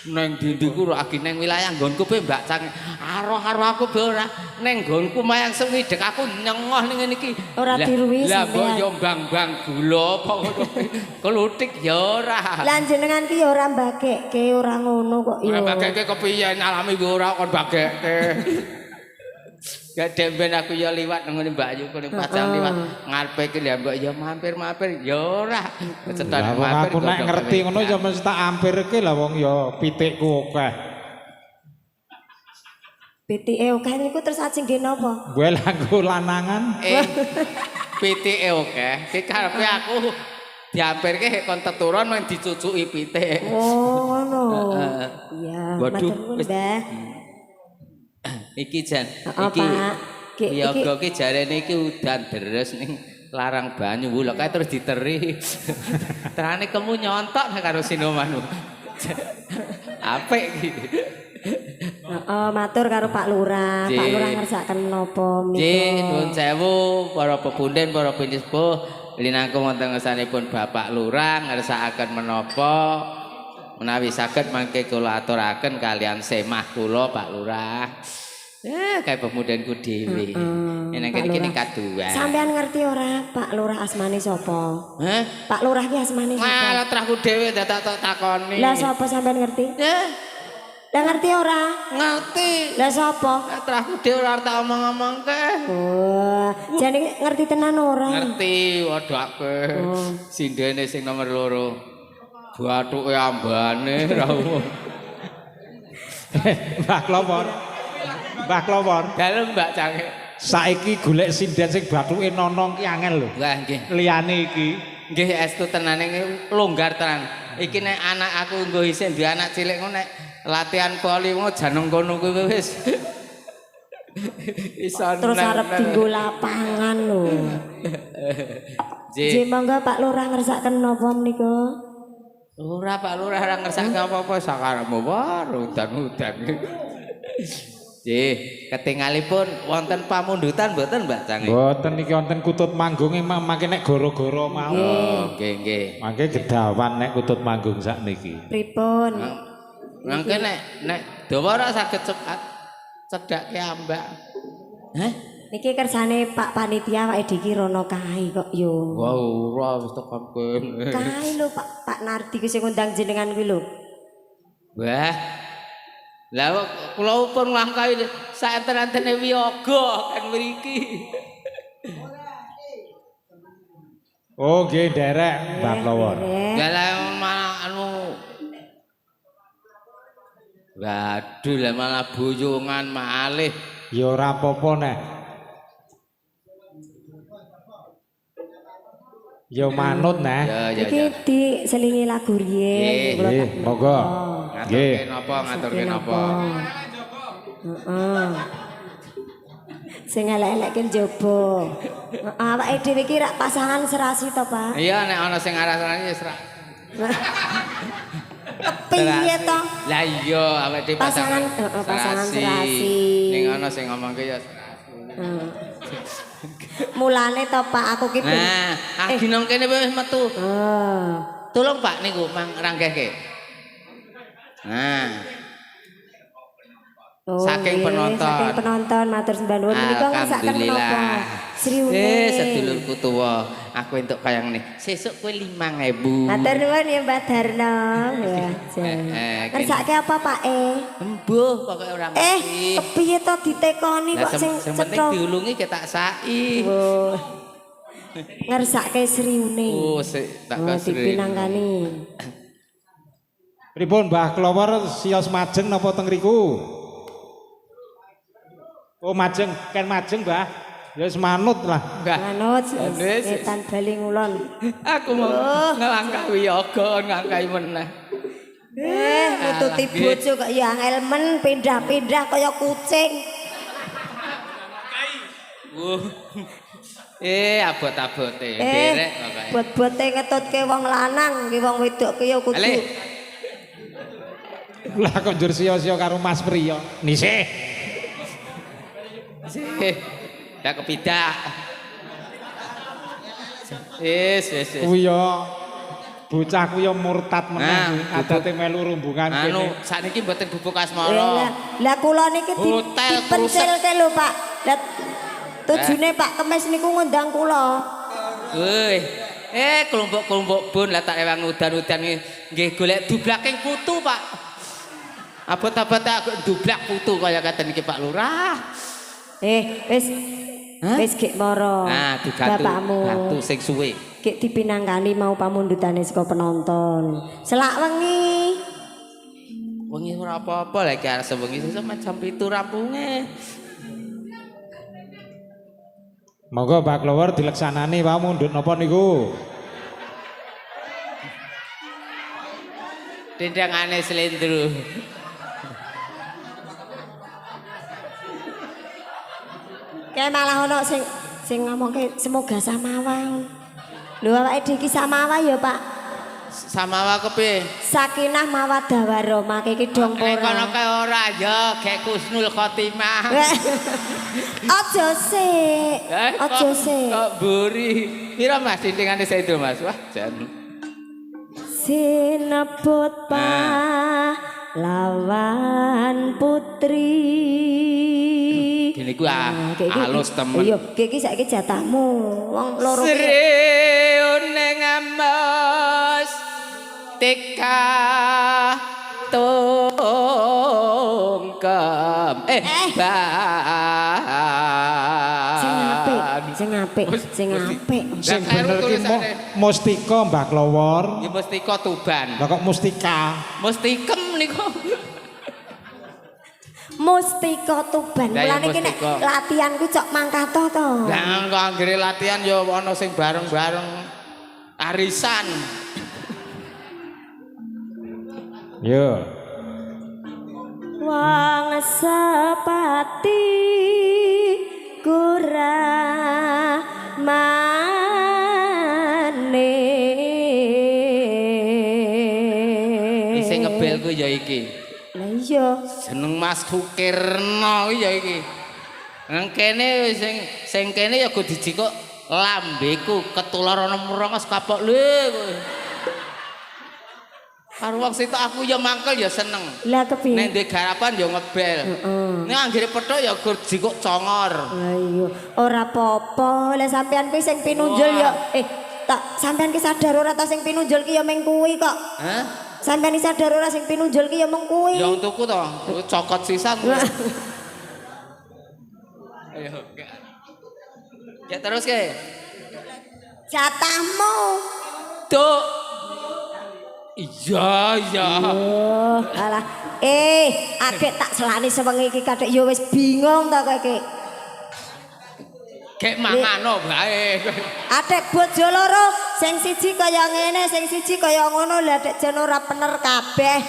Neng dindi ku lagi neng wilayah nggonku pe Mbak Cangik. Aroh-aroh aku be ora neng nggonku mayang sengidek aku nyengoh ning ngene iki. Ora diruwi Lah mbok sampean. yo mbang-mbang gula apa ngono kuwi. Kluthik ya ora. Lah jenengan ki ya ora mbagekke ora ngono kok ya. Ora bagekke kepiye nyalami ku ora kon bagekke. Gak demben aku ya liwat nang ngene Mbak Ayu ning pajang liwat ngarepe iki lha mbok ya mampir-mampir ya ora. Cetan Lah wong mampir. aku nek ngerti ngono ya mesti tak ampirke lah wong ya pitikku akeh. Pitike akeh niku terus ajeng nggih napa? Gue langgo lanangan. Pitike akeh. Ki karepe aku diampirke kon teturon men dicucuki pitik. Oh, ngono. Iya, Waduh, matur nuwun, wis. Mbah. Iki jan, Heeh, iki Pak. Ki- Wiyaga ki jarene iki udan deres ning larang banyu. Lho kae terus diteri. Terane kemu nyontok nek karo sinomanu. Apik iki. Heeh, matur karo Pak Lurah. Pak Nggih. Lurah ngersakaken menapa menika. Nggih, nuwun sewu para pepunden, para pinisepuh linangkung wonten ngersanipun Bapak Lurah ngersakaken menapa menawi saged mangke kula aturaken kalian semah kula Pak Lurah. Kayak pemudanku dhewe. Nek Pak kene iki Lurah. kaduwan. Sampean ngerti ora Pak Lurah asmane sapa? Hah? Pak Lurah ki asmane sapa? Malah trahku dhewe dadak tok takoni. Lah sapa sampean ngerti? Eh, Lah ngerti ora? ngerti. Lah sapa? Lah trahku dhewe ora tak omong-omongke. Wah, jane ngerti tenan ora? Ngerti wadake. Sindene sing nomor 2. Bathuke ambane ra umum. Mbah Klowor. Mbah Klowor. Dalem Mbak Cangik. Saiki golek sinden sing bathuke nonong ki angel lho. Lah nggih. Liyane iki Nggih estu tenane longgar tenan. Iki nek anak aku nggo isih duwe anak cilik ngono nek latihan voli ngono janeng kono kuwi wis. Iso Terus arep dinggo lapangan lho. Nggih. Nggih monggo Pak Lurah ngersakaken napa menika? Ora Pak Lurah ora ngersake apa-apa sakarepmu wae udan-udan. Nggih, ketingalipun wonten pamundutan mboten Mbak Cangik? mboten iki wonten kutut manggunge mangke nek goro-goro mau. Oh, nggih nggih. Mangke gedawan nek kutut manggung sakniki. Pripun? Mangke nek nek dawa ora saged cepat cedhakke ambak. Hah? Niki kersane Pak Panitia awake dhewe iki rono kae kok yo. Wah, ora wis tekan kene. Kae lho Pak Pak Nardi ku sing ngundang jenengan kuwi lho. Wah. Lah kula pun nglangkahi saenten-entene wiyaga kan mriki. Oh nggih nderek Mbah Klowor. Derek. Lah malah anu Waduh lah malah boyongan malih. Ya ora apa-apa nek. Ya manut neh. Ya ya Iki ya. diselingi lagu riyen kula Nggih, tak monggo. Nggih. Ngaturke napa ngaturke napa. Heeh. Sing elek-elekke njaba. Awake dhewe iki rak pasangan serasi to, Pak? Iya nek ana sing arah-arahane ya serak. Kepiye to? Lah iya, awake dhewe Pasangan, heeh, pasangan serasi. Ning ana sing ngomongke ya serasi. Heeh. Mulane to Pak aku ki ben- Nah, ah ginong kene wis metu. Oh. Tolong Pak niku mang ranggehke. Nah, Oh, Saking nggih, penonton. Saking penonton matur sembah nuwun menika ngersakaken menapa? Sriune. Eh, sedulurku tuwa, aku entuk kaya ngene. Sesuk kowe 5000. Matur nuwun ya Mbak Darno. Wah, jan. Ngersake apa Pak E? Embuh pokoke ora Eh, ngerti. kepiye to ditekoni Lah, kok sing sing penting cetha? diulungi ketak sai. Oh. Ngersake sriune. Oh, sik tak Oh, kasri. dipinangkani. Pripun Mbah Klower sios majeng napa teng riku? Oh majeng, ken majeng Mbah. Ya wis manut lah. Mbah, Manut Wis. setan bali ngulon. aku mau ngelangkahi yoga, ngelangkahi meneh. Eh, nututi Alah, nggih. bojo kok ya angel men pindah-pindah kaya kucing. Wuh. Eh, abot-abote, Eh, derek pokoke. buat-buate ngetutke wong lanang ki wong wedok ki ya kudu. Ale. Lah kok njur sia-sia karo Mas Priyo. Nisih. Sih. Ya kepidak. Wis, wis, wis. Kuwi ya bocah kuwi ya murtad meneh Nah, kuwi. Adate melu rombongan Anu, kene. sakniki mboten bubuk Lah, asmara. lah kula niki Hotel dipencilke lho Pak. Lah tujune Pak Kemis niku ngundang kula. Woi. Eh, kelompok-kelompok bun lah tak ewang udan-udan nggih golek dublaking putu, Pak. Abot-abot aku dublak putu kaya katen iki Pak Lurah. Eh, wis Hah? wis gek moro. Nah, digatu. Bapakmu. Batu sing suwe. Gek dipinangkani mau pamundhutane saka penonton. Selak wengi. Wengi ora apa-apa lagi arep sewengi sesuk jam 7 rampunge. Monggo Mbah Klower dileksanani wae mundhut napa niku? Dendangane slendro. Kayak malah ono sing sing ngomongke semoga samawa. Lho awake dhewe iki samawa ya, Pak. Samawa kepiye? Sakinah mawaddah warahmah iki dong Nek kono ora. kae ora ya gek Husnul Khotimah. Aja sik. Eh, Aja kok- sik. Kok mburi. Pira Mas dindingane itu Mas? Wah, jan. Sinebut pahlawan putri. Gini ku ah, Nah, kayak iki- halus temen. Iya, kayak iki saiki jatahmu. Wong loro ki. Sriune ngamos tika tungkem. Eh, Eh. ban. Sing apik, sing apik, sing apik. Sing Lah, bener ki tulisane. mustika Mbah Klower. Ya mustika Tuban. Lah kok mustika? Mustikem niku. Mustika Tuban. Lah, iya, Mulane iki nek mustika. latihan ku cok mangkat to. Lah kok anggere latihan ya ana sing bareng-bareng arisan. Yo. Wong sepati kuramane. Sing ngebel ku ya iki. Lah iya. Jeneng Mas Sukirno kuwi ya iki. Nang kene sing sing kene ya go dijikuk lambeku ketular ana merongos kapok lho kowe. Karo wong sitok aku ya mangkel ya seneng. Lah kepiye? Nek ndek garapan ya ngebel. Heeh. Nek anggere petuk ya gur jikuk congor. Lah iya, ora apa-apa. Lah sampean kuwi sing pinunjul ya eh tak sampean ki sadar ora ta sing pinunjul ki ya mung kuwi kok. Hah? Sampean ki sadar ora sing pinunjul ki ya mung kuwi. Ya untukku to, cokot sisan. Ayo. Ya terus ke. Jatahmu. Tuk. Iya, iya. Oh, alah. Eh, agek tak selani sewengi iki kadek ya wis bingung ta kowe iki. Gek mangano bae. Adek bojo loro, sing siji kaya ngene, sing siji kaya ngono, lah dek jan ora pener kabeh.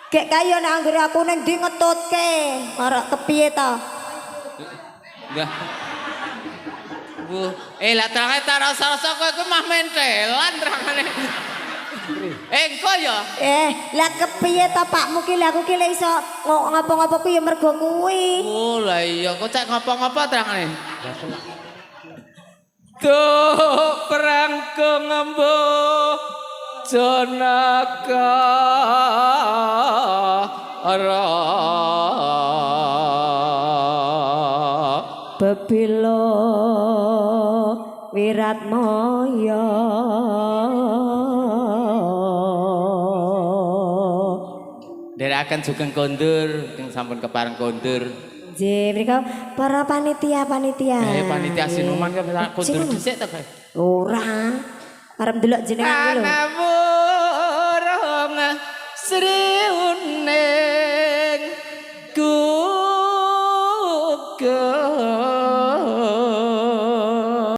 Gek kaya nek anggere aku ning ndi ngetutke, ora kepiye ta? Lah. Wuh, eh lah terangane tak rasa-rasa kowe kuwi mah mentelan terangane. Eh engko ya. Eh, lah kepiye to pakmu ki lah aku ki lek iso ngopo-ngopo ku ya mergo kuwi. Oh lah iya, kok cek ngopo-ngopo terangane. Tuh perangkung ngembo Janaka ra. Bebilo Wiratmaya. Nderekaken sugeng kondur sing sampun kepareng kondur. Nggih, mriko para panitia-panitia. Eh panitia sinuman kok kondur dhisik to kowe. Ora. Arep ndelok jenengan lho. Ana wurung Sri